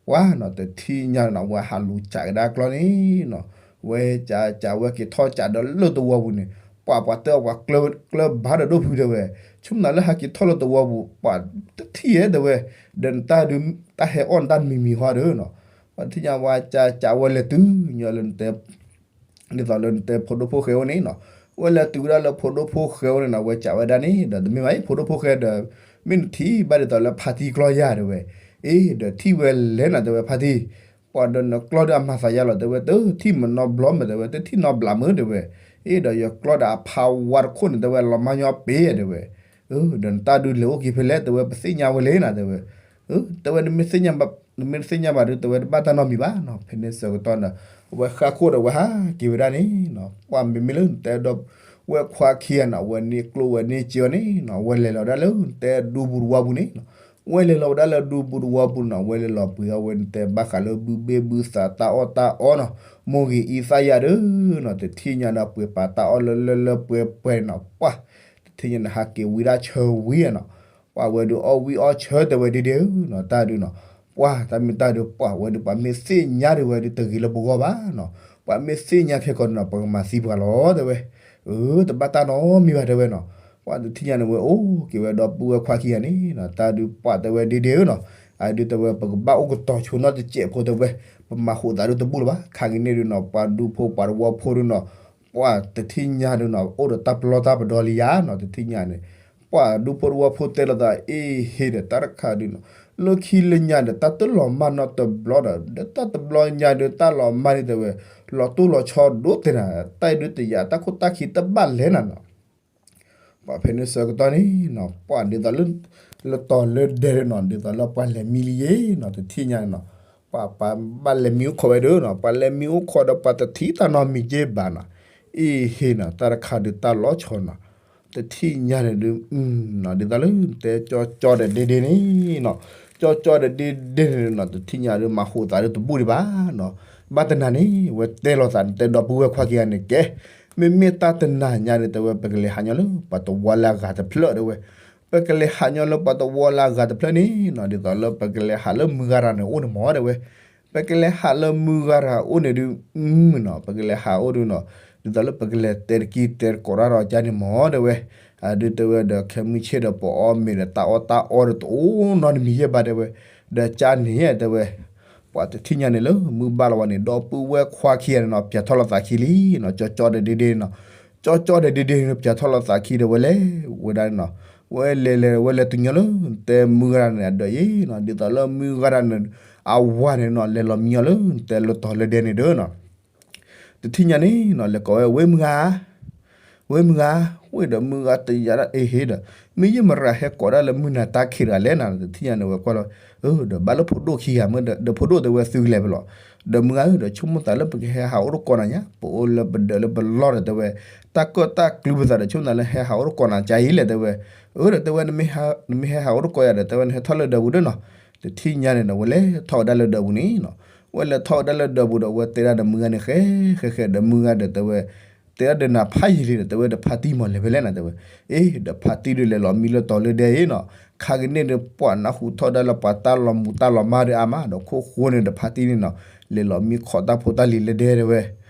ပှၤနီၤ တထံၣ်ညါနီၤ ဝဲဟးလူၤကၠးကဒါကျီၢ်န့ၣ်နီၤ ဝဲကၠးကၠးဝဲက့ၤထီၣ်ကၠးဒီးလၢသဝီပူၤန့ၣ် ပှၤပှၤတဲအီၤပှၤကျၢၤဘါဒီးဒိၣ်ဖုတဲဝဲ ဆိကမိၣ်နၤလၢဟးက့ၤထီၣ်လၢသဝီပူၤ ပှၤတထံၣ်ဧဲတဲဝဲ ဒီးနတၢ်ဒုး တၢ်ဟဲအီၣ်နတၢ်တမံၤမံၤဟီဒီးနီၤ ပှၤတထံၣ်ညါဝဲကၠးကၠးဝဲလဲၤတုၤညီလၢနတဲ ဒ်သိးလၢနတဲဖိဒိၣ်ဖိၣ်ဃဲအိၣ်န့ၣ်နီၤ ဝဲလဲၤတုၤဝဲဒၣ်လၢဖိဒိၣ်ဖိၣ်ဃဲအိၣ်န့ၣ်နီၤ ဝဲကၠးဝဲဒၣ်န့ၣ်ဒီး တမ့ၢ်ဘၣ်အံၤ ဖိဒိၣ်ဖိၣ်ဃဲဒီး မ့ၢ်နထံၣ်ဘၣ်ဒ်သိးလၢဖါတံၢ်ကျီၢ်ယၤတဲဝဲ အ့ ဒီးထံၣ်ဝဲလဲၣ်နၤတဲဝဲဖါတံၢ် ပှၤဒီးနကျီၢ်ဒီးအမၤသးယါလီၤတဲဝဲ တထံၣ်မနီဘျီမ့ၢ်တဲဝဲ တထံၣ်နီဘျးမ့ၢ်တဲဝဲ အ့ ဒီးယကျီၢ်ဒီးအဖါဝါတခိၣ်န့ၣ်တဲဝဲ လီၤမၢ်ညီပ့ၤတဲဝဲ အၢ ဒီးနတၢ်ဒုးလဲၤအိၣ်က့ၤဖဲလဲၣ်တဲဝဲ ပသ့ၣ်ညါဝဲလဲၣ်နၤတဲဝဲ အၢ တဲဝဲ နမ့ၢ်သ့ၣ်ညါဘၣ်ဒီး တဲဝဲတဘၣ်တၢ်နီတမံၤဘၣ်နီၤ ဖဲန့ၣ်ဆၢကတီၢ်န့ၣ် အဝဲဃၣ်ခိၣ်ဒီးဝဲဟးက့ၤဝဲဒၣ်န့ၣ်နီၤ ပှၤမ့မ့ၢ်လၢနတဲဒီး ဝဲခွါခံဂၤနီၤ ဝဲန့ၢ်ကျိၣ်ဝဲန့ၢ်စ့အီၤန့ၣ်နီၤ ဝဲလဲၤလီၤဒၣ်လၢနတဲဒူပူၤတဝီပူၤန့ၣ်နီၤ ဝဲလဲၤလီၤဝဲဒၣ်လၢဒူပူၤတဝီပူၤနီၤ ဝဲလဲၤလီၤပှ့ၤအီၣ်ဝဲနတဲဘၣ်ဃးလၢဘုဘ့ၣ်ဘုသးတၢ်အီၣ်တၢ်အီနီၤ မိၢ်ဂ့ၤအံသၣ်ယၤဒီးနီၤ တထံၣ်ညါဒီးပှ့ၤပာ်တၢ်အီၣ်လၢလၢလၢပှဲၤပှဲၤနီၤ ပှၤ တထံၣ်ညါန့ၣ် ဟးက့ၤဝံဒၣ်ဆၢဝံနီၤ ပှၤဝဲဒုးအီၣ်ဝံအီၣ်ဆၢတဲဝဲဒ့ဒ့ဧၢနီၤ တၢ်ဒုးနီၤ ပှၤတၢ်မ့ၢ်တၢ်ဒုး ပှၤဝဲဒုး ပှၤမ့ၢ်သ့ၣ်ညါဒုးဝဲဒုးတဂ့ၤလၢပဂီၢ်ဘၣ်နီၤ ပှၤမ့ၢ်သ့ၣ်ညါခဲကီးန့ၣ်နီၤ ပကမၤသံပှၤလီၤတဲဝဲ အၢ တဘၣ်တၢ်နီတမံၤဘၣ်တဲဝဲနီၤ ပှၤတထံၣ်ညါန့ၣ်ဝဲအိၣ်က့ၤဝဲဒီပုၢ်ဝဲၢ်ခွါခံဂၤန့ၣ်နီၤ တၢ်ဒုးပှၤတဲဝဲဒ့ဒ့ဧၢနီၤ အဒုးတဲဝဲ ပကဘၣ်အိၣ်ကတီၤဆိနီတစဲးဖိတဲဝဲ ပမၤဟူးသးဒုးတဘူၣ်လၢၤဘၣ် ခါက့ၤန့ၣ်ဒုးနီၤ ပှၤဒူဖိပှၤတဝီဖိဒုးနီၤ ပှၤတထံၣ်ညါဒုးနီၤ အိၣ်ဒီးတၢ်ပလီၢ်တၢ်ပဒီလံယါနီၤ တထံၣ်ညါန့ၣ် ပှၤဒူဖိတဝီဖိတဲလိာ်သး အ့ဟ့ဒီးတၢ်တခါဒုးနီၤ လၢခံလၢညါဒီး တၢ်တလီၤမၢ်နီတဘျီဒီး ဒီးတၢ်တဘျီညါဒီး တၢ်လီၤမၢ်န့ၣ်တဲဝဲ လီၤတိၢ်လီၤဆီဒိၣ်တဲနၤ တၢ်အံၤဒုးတယာ် တၢ်ခိၣ်တၢ်ခံတဘၣ်လဲၣ်နၤနီၤ ပှၤဖဲန့ၣ်ဆၢကတီၢ်န့ၣ်နီၤ ပှၤဒ်သိးလၢ လၢတီၤလၢဒဲးနီၤ ဒ်သိးလၢပှၤလဲၤမံလံယ့ၣ်နီၤ တထံၣ်ညါန့ၣ်နီၤ ပှၤပှၤဘၣ်လဲၤမံအိၣ်ခိးဝဲဒၣ်နီၤ ပှၤလဲၤမံအိၣ်ခိးဒီးပှၤတထံၣ်တၢ်နီတမံၤက့ဘၣ်နီၤ အ့ဟ့နီၤ တၢ်တခါဒုးတၢ်လီၤဆီနီၤ တထံၣ်ညါန့ၣ်ဒုး နီၤ ဒ်သိးလၢတဲကၠီကၠီဒီးဒ့ဒ့န့ၣ်နီၤ ကၠီကၠီဒီးဒ့ဒ့န့ၣ်နီၤ တထံၣ်ညါဒုးမၤဟူးသးဒုးတဘူၣ်ဒံးဘၣ်နီၤ ဘၣ်တနၤန့ၣ် ဝဲတဲလိာ်သးန့ၣ် တဲဒီပုၢ်ဝဲၢ်ခွါခံဂၤန့ၣ် ကဲ မ့မ့ၢ်တၢ်တနၤညါန့ၣ် တဲဝဲ ပကလဲၤဟးညီလၢပှၤတဝီလၢအဂၤတဖျၢၣ်တဲဝဲ ပကလဲၤဟးညီလၢပှၤတဝီလၢအဂၤတဖျၢၣ်န့ၣ်နီၤ ဒ်သိးလၢပကလဲၤဟးလၢမုၢ်ဂၤရၤန့ၣ်အိၣ်န့ၣ်မ့ၢ်တဲဝဲ ပကလဲၤဟးလၢမုၢ်ဂၤတဂၤအိၣ်န့ၣ်ဒုး, မုၢ်နီၤ ပကလဲၤဟးအိၣ်ဒုးနီၤ, ဒ်သိးလၢပကလဲၤတဲတကံတဲတကိးတၢ်ဒီးကၠါန့ၣ်မၢ်တဲဝဲ, အဒုးတဲဝဲဒီးခဲမုၢ်ဆ့ၣ်ဒီးပအီၣ်မ့ၤဒီးတၢ်အီၣ်တၢ်အီဒီးတအိၣ်နီတမံၤယဲၢ်ဘၣ်တဲဝဲ, ဒီးကၠါန့ၣ်တဲဝဲ ပှၤတထံၣ်ညါန့ၣ်လၢမုၢ်ဘၣ်လီၤဝဲန့ၣ် ဒီပုၢ်ဝဲၢ်ခွါခံဂၤန့ၣ်နီၤ ပၠးထီၣ်လိာ်သးခံလံနီၤ, ကၠီကၠီဒီးဒ့ဒ့နီၤ, ကၠီကၠီဒီးဒ့ဒ့န့ၣ် ပၠးထီၣ်လိာ်သးခံဒီးဝဲလဲၤဝဲဒၣ်န့ၣ်နီၤ, ဝဲလဲၤလဲၤဝဲလဲၤတုၤညီလၢ တဲမုၢ်ဂၤန့ၣ်အဒၢးယဲနီၤ, ဒ်သိးလၢမုၢ်ဂၤန့ၣ် အဝၤန့ၣ်နီၤ လဲၤလီၤမံညီလၢတဲလၢတီၤလၢဒဲန့ၣ်ဒီးနီၤ တထံၣ်ညါန့ၣ်နီၤ လဲၤကိးဝဲ ဝ့ၢ်မုၢ်ဂၤ, ဝ့ၢ်မုၢ်ဂၤ, ဝ့ၢ်ဒီးမုၢ်ဂၤတယာ်ဒၣ်အ့ဟ့ဒီး, မ့ၢ်ယမရၤဟဲကိးဒၣ်လၢမုၢ်နၤတၢ်ခံးတဂၤလဲၣ်နၤ, တထံၣ်ညါန့ၣ်ဝဲကွၢ်လီၤ, ဒီးဘၣ်လၢဖိဒိၣ်ခံဂၤမ့ၢ်ဒီး ဖိဒိၣ်တဲဝဲသုကလဲၤဖဲလဲၣ်, ဒီးမုၢ်ဂၤဧၢ ဒီးဆိကမိၣ်သးလၢပကဟဲဟးအိၣ်တကိးနၤညါ ပအိၣ်လၢပဒၢးလၢပလီၢ်ဒီးတဲဝဲ, တၢ်ကၢၣ်တၢ်ကျူပသးဒီးဆိကမိၣ်သးလၢဟဲဟးအိၣ်တကိးနၤကၠါအံၤလဲၣ်တဲဝဲ, အၢဒီးတဲဝဲ နမ့ၢ်ဟဲဟးအိၣ်တကိးယၤဒီး တဲဝဲနဟဲထီၣ်လၢဒၢးပူၤဒီးနီၤ, တထံၣ်ညါန့ၣ်ဒီး ဝဲလဲၤထီၣ်ဝဲဒၣ်လၢဒၢးပူၤန့ၣ်နီၤ, ဝဲလဲၤထီၣ်ဝဲဒၣ်လၢဒၢးပူၤဒီး ဝဲတဲဒၣ်ဒီးမုၢ်ဂၤန့ၣ် ဃဲဃဲဃဲဒီးမုၢ်ဂၤဒီးတဲဝဲ, တဲဒၣ်ဒီးနၤဖးယံာ်လံဒီး တဲဝဲဒီးဖါတံၢ်မၢ်လဲၤဖဲလဲၣ်နၤတဲဝဲ, အ့ ဒီးဖါတံၢ်ဒုးလဲၤလီၤမံလၢတီၤလၢဒဲအံၤနီၤ, ခါကန့ၢ်ဒီးပှၤနၢ်ဟူထီၣ်ဒၣ်လၢပှၤတၢ်လီၤမူးတၢ်လီၤမၢ်ဒီးအါမး ဒီးခိၣ်ဃိန့ၣ်ဒီးဖါတံၢ်န့ၣ်နီၤ, လဲၤလီၤမံခိးတၢ်ဖိတၢ်လံၤလၢဒဲတဲဝဲ,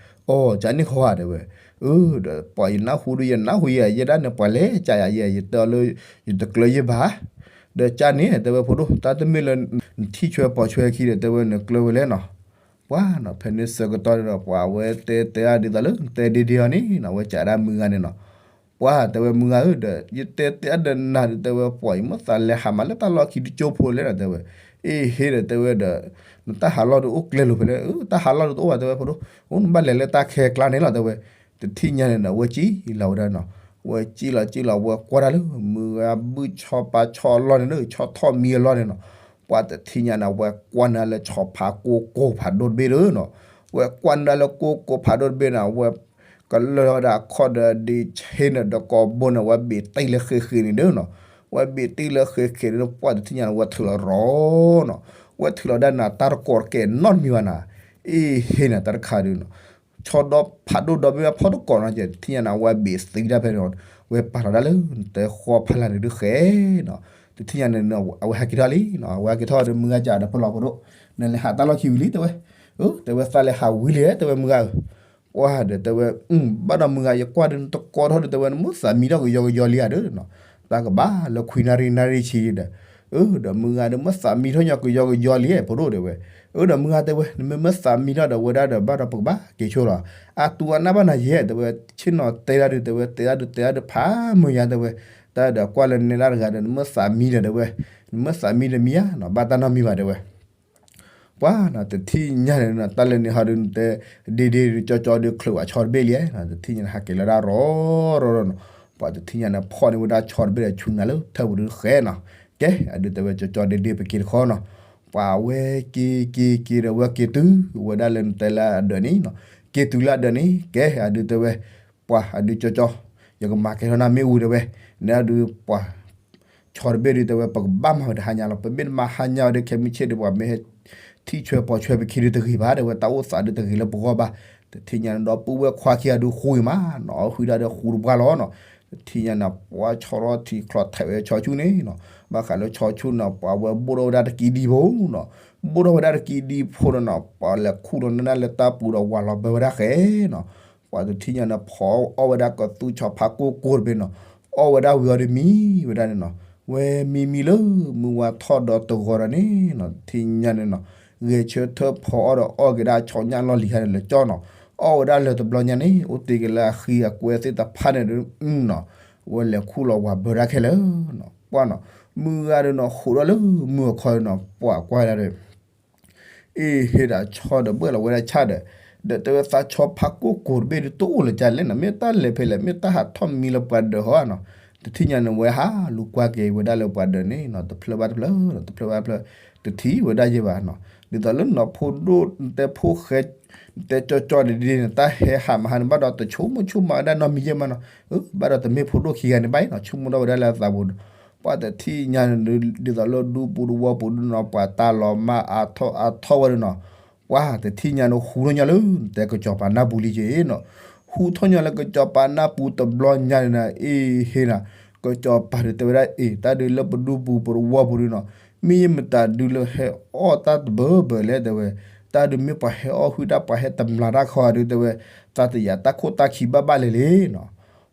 အိ ကန့ၣ်ဃီဧါတဲဝဲ, အၢ ဒီးပှၤယနၢ်ဟူဒီးယနၢ်ဟူယဲ ယဲဒၣ်န့ၣ်ပှၤလဲၤကၠါယၤယဲ ယတဲအီၤလၢ ယတကျၢၤယဲဘၣ်, ဒီးကၠါန့ၣ်တဲဝဲဖိဒိၣ် တၢ်တမ့ၢ်လၢ နထံၣ်ဆွဲပိာ်ဆွဲခံဒီး တဲဝဲနကျၢၤဝဲလဲၣ်နီၤ, ပှၤနီၤ ဖဲန့ၣ်ဆၢကတီၢ်န့ၣ်ဒီး ပှၤဝဲတဲတဲအါဒ်သိးလၢ တဲဒ့ဒ့အီၤန့ၣ်နီၤ ဝဲကးဒၣ်မုၢ်ဂၤန့ၣ်နီၤ, ပှၤတဲဝဲမုၢ်ဂၤဧၢ ဒီး ယတဲတဲအါဒီးနၤဒီး တဲဝဲ ပှၤအံၤမ့ၢ်သးလဲၤဟးမးလၢတၢ်လီၢ်ခံတကၠိဖိလဲၣ်နီၤ တဲဝဲ, အ့ဟ့ဒီးတဲဝဲဒီး နတၢ်ဟးလီၢ်ဒုးအိၣ်ကျဲလိာ်ဖဲလဲၣ်, တၢ်ဟးလီၢ်ဒုးတအိၣ်ဘၣ်တဲဝဲဖိဒိၣ်, အိ နဘၣ်လဲၤလၢတၢ်ခဲကျါန့ၣ်လီၤတဲဝဲ, တထံၣ်ညါန့ၣ်ဒီး ဝဲစံၣ်လီၤဝဲဒၣ်နီၤ, ဝဲစံၣ်လီၤစံၣ်လီၤ ဝဲကွၢ်တၢ်လၢ မုၢ်ဂၤဘုၣ်ဆီပာ်ဆီအလီၢ်န့ၣ်ဒီး ဆီထီၣ်မံအလီၢ်န့ၣ်နီၤ, ပှၤတထံၣ်ညါန့ၣ် ဝဲကွၢ်န့ၢ်လၢဆီဖးကိၢ်ကိၢ်ဖးဒိၣ်တဘ့ၣ်ဒီးနီၤ, ဝဲကွၢ်န့ၢ်လၢကိၢ်ကိၢ်ဖးဒိၣ်တဘ့ၣ်န့ၣ် ဝဲ ကလၢၢ်ဝဲဒၣ်အခီၣ်ဒီးဒ့ဆ့န့ၣ်ဒီးကိာ်ဘိန့ၣ် ဝဲဘ့ၣ်တံၢ်လၢဃ့ဃ့န့ၣ်ဒီးနီၤ, ဝဲဘ့ၣ်တံၢ်လၢဃ့ဃ့န့ၣ် ပှၤတထံၣ်ညါန့ၣ် ဝဲထုးလီၤရီနီၤ, ဝဲထုးလီၤဒၣ်နၤတၢ်တကိးတကဲနီတမံၤဘၣ်နၤ, အ့ဟ့နၤတၢ်တခါဒီးနီၤ ဆီဒီဖးဒိၣ်ဒီဘ့ၣ်ဖီတကိးနီၤ တထံၣ်ညါန့ၣ် အဝဲဘ့ၣ်သံဒၣ်ဖဲန့ၣ်, ဝဲပာ်လီၤဒၣ်လၢ နတဲဃီဖးလၢ်န့ၣ်ဒုးဃဲနီၤ, တထံၣ်ညါန့ၣ် အဝဲဟဲက့ၤထီၣ်လံနီၤ, အဝဲဟဲက့ၤထီၣ်ဒီးမုၢ်ဂၤကးဒီးဖီလီၤဖိဒိၣ်, နလဲၤဟးတၢ်လီၢ်ခံဝံၤလံတဲဝဲ, တဲဝဲသးလဲၤဟးဝံၤလံတဲဝဲမုၢ်ဂၤဧၢ ပှၤဒီးတဲဝဲ, ဘၣ်ဒီးမုၢ်ဂၤ ယကွၢ်ဒီးနတကိးထီၣ်ဒီးတဲဝဲ နမ့ၢ်သးမံထီၣ်ကယီကယီလံဧါဒီးနီၤ, တၢ်ကဘၣ်လၢခွံနၣ်ရံၣ်နၣ်ရံၣ်ဆံဒီး, အၢ ဒီးမုၢ်ဂၤဒီးမ့ၢ်သးမံထီၣ်ညီကယီကယီလံဖိဒိၣ်တဲဝဲ, အၢ ဒီးမုၢ်ဂၤတဲဝဲ နမ့ၢ်မ့ၢ်သးမံထီၣ်ဒီးဝဲဒၣ်ဒီးဘၣ်ဒီးပကဘၣ်က့ၤဆိလီၤ, အတူၢ်အနၢ်ဘၣ်နၤယဲတဲဝဲ, ဆ့ၣ်နီၤတဲဒၣ်ဒုးတဲဝဲ တဲဒၣ်ဒုးတဲဒၣ်ဒုးဖးမုၢ်ယါတဲဝဲ, တၢ်ဒီးကွၢ်လၢနဲဒၣ်တဂၤဒီး နမ့ၢ်သးမံဒီးတဲဝဲ, နမ့ၢ်သးမံဒီးမံယါနီၤ ဘၣ်တၢ်နီတမံၤဘၣ်တဲဝဲ ပှၤနီၤ တထံၣ်ညါန့ၣ်နီၤ တၢ်လၢန့ၣ်ဟီဒုး နတဲဒ့ဒ့ဒုး ကၠီကၠီဒုး ချုးဝဲဆီတဘ့ၣ်လံ, တထံၣ်ညါန့ၣ် ဟးက့ၤလီၤဒၣ်ရီရီနီၤ, ပှၤတထံၣ်ညါန့ၣ် ဖီၣ်န့ၢ်ဝဲဒၣ်ဆီတဘ့ၣ်ဒီး ဆူနၤလၢထၢပူၤဒုးဃဲနီၤ, ကဲ အဒုးတဲဝဲ ကၠီကၠီဒ့ဒ့ ပက့ၤတခီနီၤ, ပှၤဝဲက့ၤက့ၤက့ၤဒီး ဝဲက့ၤတုၤဝဲဒၣ်လၢနတဲလၢအဒၢးန့ၣ်နီၤ, က့ၤတုၤလၢအဒၢးန့ၣ် ကဲ အဒုးတဲဝဲ ပှၤအဒုးကၠီကၠီ ယကမၤကဲထီၣ်နၤမ့ၣ်အူတဲဝဲ, နဲဒုးပှၤ ဆီတဘ့ၣ်ဒုးတဲဝဲ ပကဘၣ်မၤဝဲတဟါညါလီၤ, ပမ့ၢ်တမၤဟါညါဝဲဒီး ခဲမုၢ်ဆ့ၣ်ဒီး ပှၤမ့ၢ်ဟဲထံၣ်ဆွဲပိာ်ဆွဲပခံဒုးတဂ့ၤဘၣ်တဲဝဲ, တၢ်အိၣ်သးဒုးတဂ့ၤလၢပဂီၢ်ဘၣ်, တထံၣ်ညါန့ၣ်ဒီး ပုၢ်ဝဲၢ်ခွါခံဂၤဒုးဃူဂ့ၤမးနီၤ, ဃုဒၣ်ဒီးဃူတပှၢ်လီၤနီၤ, တထံၣ်ညါန့ၣ် ပှၤဆီထီၣ်ထံချီထဲးဝဲဆီဆူၣ်န့ၣ်နီၤ, ဘၣ်ဃးလၢဆီဆူၣ်န့ၣ် ပှၤဝဲဘိၣ်ထီၣ်ဝဲဒၣ်တကံဒံဖိနီၤ, ဘိၣ်ထီၣ်ဝဲဒၣ်တကံဒံဖိဒီးနီၤ ပှၤလဲၤခူၣ်လီၤနၢ်လၢတၢ်ပူၤဒီးဝၤလီၤဘၢဝဲဒၣ်ဃဲနီၤ, ပှၤတထံၣ်ညါန့ၣ် ဖီအီၣ်ဝဲဒၣ်ကသူဆီဖးကိၢ်ကိၢ်တဘ့ၣ်နီၤ, အီၣ်ဝဲဒၣ်ဝံၤအီၤဒီးမံဝဲဒၣ်န့ၣ်နီၤ, ဝဲမံမံလၢမုၢ်ဝါထီၣ်ဒီးတဂီၤဒီးန့ၣ်နီၤ, တထံၣ်ညါန့ၣ်နီၤ, ဂဲၤဆၢထၢၣ်ဖီအီၣ်ဒီးအီၣ်က့ၤဒၣ်ဆီညၣ်လီၢ်လံၤဟါန့ၣ်လၢကၠီနီၤ, အီၣ်ဝဲဒၣ်လၢတဘျီညါန့ၣ် အိၣ်တ့ၢ်က့ၤလၢအဃံအကွဲသ့ၣ်တဖၣ်န့ၣ်ဒုးနီၤ, ဝဲလဲၤခူၣ်လီၤဝၤဘၢဒၣ်ခဲလၢာ်နီၤ, ပှၤနီၤ, မုၢ်ဂၤဒုးနီၤ ဃိးဒီးလၢမုၢ်အခီနီၤ ပှၤကွၢ်ဒၣ်ဒီး အ့ၣ် ဟ့ၣ်ဒၣ်ဆီဒီးဘၣ်လီၤဝဲဒၣ်ဆၣ်ဒီး, ဒီးတဲဝဲသးဆီဖးကိၢ်ကိၢ်တဘ့ၣ်ဒုးတအိၣ်လၢၤကလဲၣ်နီၤ, မ့ၢ်တၢ်လဲၤဖဲလဲၣ် မ့ၢ်တၢ်ဟးထီၣ်မံလၢပှၤဒၢးဟီဧါနီၤ, တထံၣ်ညါန့ၣ် ဝဲဟးလူၤကွၢ်က့ၤဝဲဒၣ်လၢပှၤဒၢးန့ၣ်နီၤ တဖျၢၣ်ဘၣ်တဖျၢၣ်နီၤ တဖျၢၣ်ဘၣ်တဖျၢၣ်, တထံၣ်ဝဲဒၣ်ယဲဘၣ်နီၤ, ဒ်သိးလၢနီၤ ဖိဒိၣ် နတဲဖိၣ်ဃဲ နတဲကၠီကၠီဒ်န့ၣ် တၢ်ဟဲဟးမဟါန့ၣ် ဘၣ်ဒီးတဆိကမိၣ်ဆိကမးဝဲဒၣ်နီတမံၤယဲၢ်မးနီၤ, ဘၣ်ဒီးတမ့ၢ်ဖိဒိၣ်ခံဂၤန့ၣ်ဘၣ်နီၤ ဆိကမိၣ်ထီၣ်ဝဲဒၣ်လၢအသးပူၤဒီး ပှၤတထံၣ်ညါန့ၣ် ဒ်သိးလၢဒူပူၤတဝီပူၤဒုးနီၤ ပှၤတၢ်လီၤမၢ်အါထီၣ်အါထီၣ်ဝဲဒၣ်နီၤ, ပှၤတထံၣ်ညါန့ၣ် ဟူထီၣ်ညီလၢ နတဲကစီၤပၤနၢ်ပူၤလံက့နီၤ, ဟူထီၣ်ညီလၢကစီၤပၤနၢ်ပူၤတဘျီညါန့ၣ်နီၤ အ့ၣ် ဟ့ၣ်နီၤ, ကစီၤပၤဒုးတဲဝဲဒၣ်အ့ၣ် တၢ်ဒုးလၢပဒူပူၤပတဝီပူၤဒုးနီၤ, မ့ၢ်ယမတၤဒုးလၢဟဲအီၣ်တၢ်တဘၢဘၢလဲၣ်တဲဝဲ, တၢ်ဒုးမ့ၢ်ပှၤဟဲအီၣ်ဟုၣ်တၢ် ပှၤဟဲတမျးတၢ်ခီဒုးတဲဝဲ, သးတယာ်တၢ်ခိၣ်တၢ်ခံဘၣ်ဘၣ်လဲၣ်လဲၣ်နီၤ.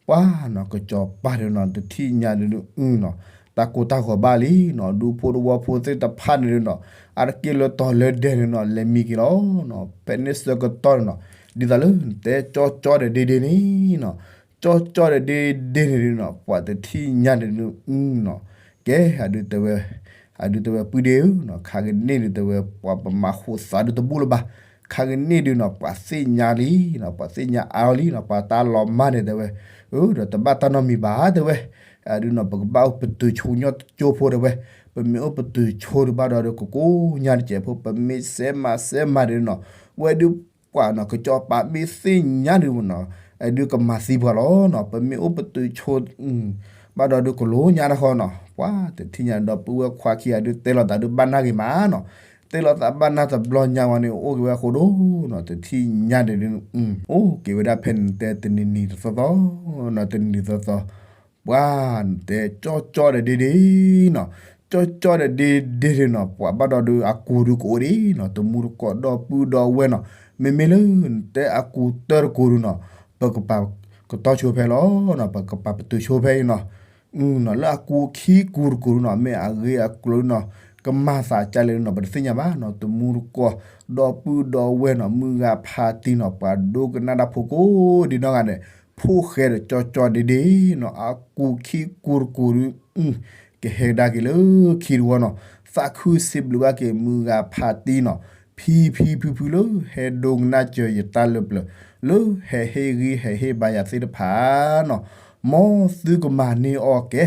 ပှၤနီၤ ကစီၤပၤဒုးနီၤ တထံၣ်ညါဒုးနီၤ တၢ်ကိၢ်တၢ်ဂီၤဘၣ်လံနီၤ. ဒူဖိတဝီဖိသ့ၣ်တဖၣ်န့ၣ်ဒုးနီၤ အါတက့ၢ်လၢတီၤလၢဒဲးန့ၣ်နီၤ လဲၤမံက့ၤလီၤနီၤ. ဖဲန့ၣ်ဆၢကတီၢ်န့ၣ်နီၤ ဒ်သိးလၢ နတဲကၠီကၠီဒီးဒ့ဒ့န့ၣ်နီၤ, ကၠီကၠီဒီးဒ့ဒ့န့ၣ်ဒုးနီၤ ပှၤတထံၣ်ညါန့ၣ်ဒုးနီၤ ကဲ အဒုးတဲဝဲ, အဒုးတဲဝဲ ပုၢ်ဒ့ဧၢနီၤ ခါကန့ၣ်ဒုးတဲဝဲ ပှၤပမၤဃိးသးဒုးတဘူၣ်လၢၤဘၣ်. ခါကန့ၣ်ဒုးနီၤ ပှၤသ့ၣ်ညါလံနီၤ ပှၤသ့ၣ်ညါအါလီၤလံနီၤ ပှၤတၢ်လီၤမၢ်န့ၣ်တဲဝဲ, အၢ ဒီးတဘၣ်တၢ်နီတမံၤဘၣ်တဲဝဲ. အဒုးနီၤ ပကဘၣ်အိၣ်ပတုာ်ဆိကမိၣ်ကၠိဖိတဲဝဲ, ပမ့ၢ်အိၣ်ပတုာ်ဆိဒုးဘၣ်ဒီးဒုး ကကိးညါတစဲးဖိ ပမ့ၢ်စဲးမၤစဲးမၤဒုးနီၤ ဝဲဒုး ပှၤနီၤ ကစီၤပၤမ့ၢ်သ့ၣ်ညါဒုးနီၤ အဒုးကမၤသံပှၤလီၤနီၤ. ပမ့ၢ်အိၣ်ပတုာ်ဆိ ဘၣ်ဒီးဒုးကလိညါတခီနီၤ ပှၤတထံၣ်ညါဒီး ပုၢ်ဝဲၢ်ခွါခံဂၤဒုးတဲလိာ်သးဒုးဘၣ်နၢ်ဂ့ၤမးနီၤ. တဲလိာ်သးဘၣ်နၢ်တဘျီညါဝဲန့ၣ် အိၣ်က့ၤဝဲအဃိဒိၣ်နီၤ တထံၣ်ညါဒုး အိၣ်က့ၤဝဲဒၣ်ဖဲန့ၣ် တဲတနံၤနံၤတသီသီနီၤ တနံၤနံၤသီသီ ပှၤတဲ ကၠီကၠီဒီးဒ့ဒ့နီၤ, ကၠီကၠီဒီးဒ့ဒ့ဒုးနီၤ ပှၤဘၣ်ဒီးဒုးအကူဒုးကအိၣ်ဒံးနီၤ တမူတကိးဒီပုၢ်ဒီဝဲၢ်နီၤ. မ့မ့ၢ်လၢ နတဲအကူတၢတကူဒုးနီၤ ပကပာ်ကတီၤဆိဖဲလီၤနီၤ ပကပာ်ပတုာ်ဆိဖဲအံၤနီၤ. နီၤ လၢအကူခံကူတကူဒုးနီၤ မ့ၢ်အဂ့ၢ်အကျိၤဒုးနီၤ ကမၤသးကလဲၣ်ဒုးနီၤ ပတသ့ၣ်ညါဘၣ်နီၤ. တမူတကိး ဒီပုၢ်ဒီဝဲၢ်နီၤ မုၢ်ဂၤဖးတံၢ်နီၤ ပှၤဒိကနၣ်တၢ်ဖိကိးဒံနီၢ်ဂၤဒဲး ဖိၣ်ဃဲဒီးကၠီကၠီဒ့ဒ့နီၤ အကူခံကူတကူဒုး ကဟဲကဒါက့ၤလၢခံတဝီနီၤ. သးခုစံးဘျုးဘၣ်က့ၤမုၢ်ဂၤဖးတံၢ်နီၤ ဖံဖံဖုဖုလၢဟဲဒိကနၣ်စၢၤယတၢ်လၢပျၢၤ လၢဟဲဟ့ၣ်ဂံၢ်ဟဲဟ့ၣ်ဘါယၤသ့ၣ်တဖၣ်နီၤ. မ်သုကမၤန့ၢ်အီၣ်ကဲ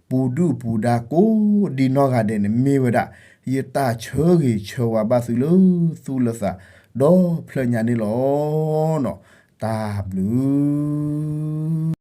ပူၤဒုၣ်ပူၤဒါကိးဒံနီၢ်ဂၤဒဲးန့ၣ် မ့ၢ်ဝဲဒၣ် ယတၢ်ဆၢဂ့ၤဆၢဝါဘၣ်သုလၢသူၣ်လၢသး ဒီဖျၢၣ်ညါန့ၣ်လီၤ. တၢ်ဘျုး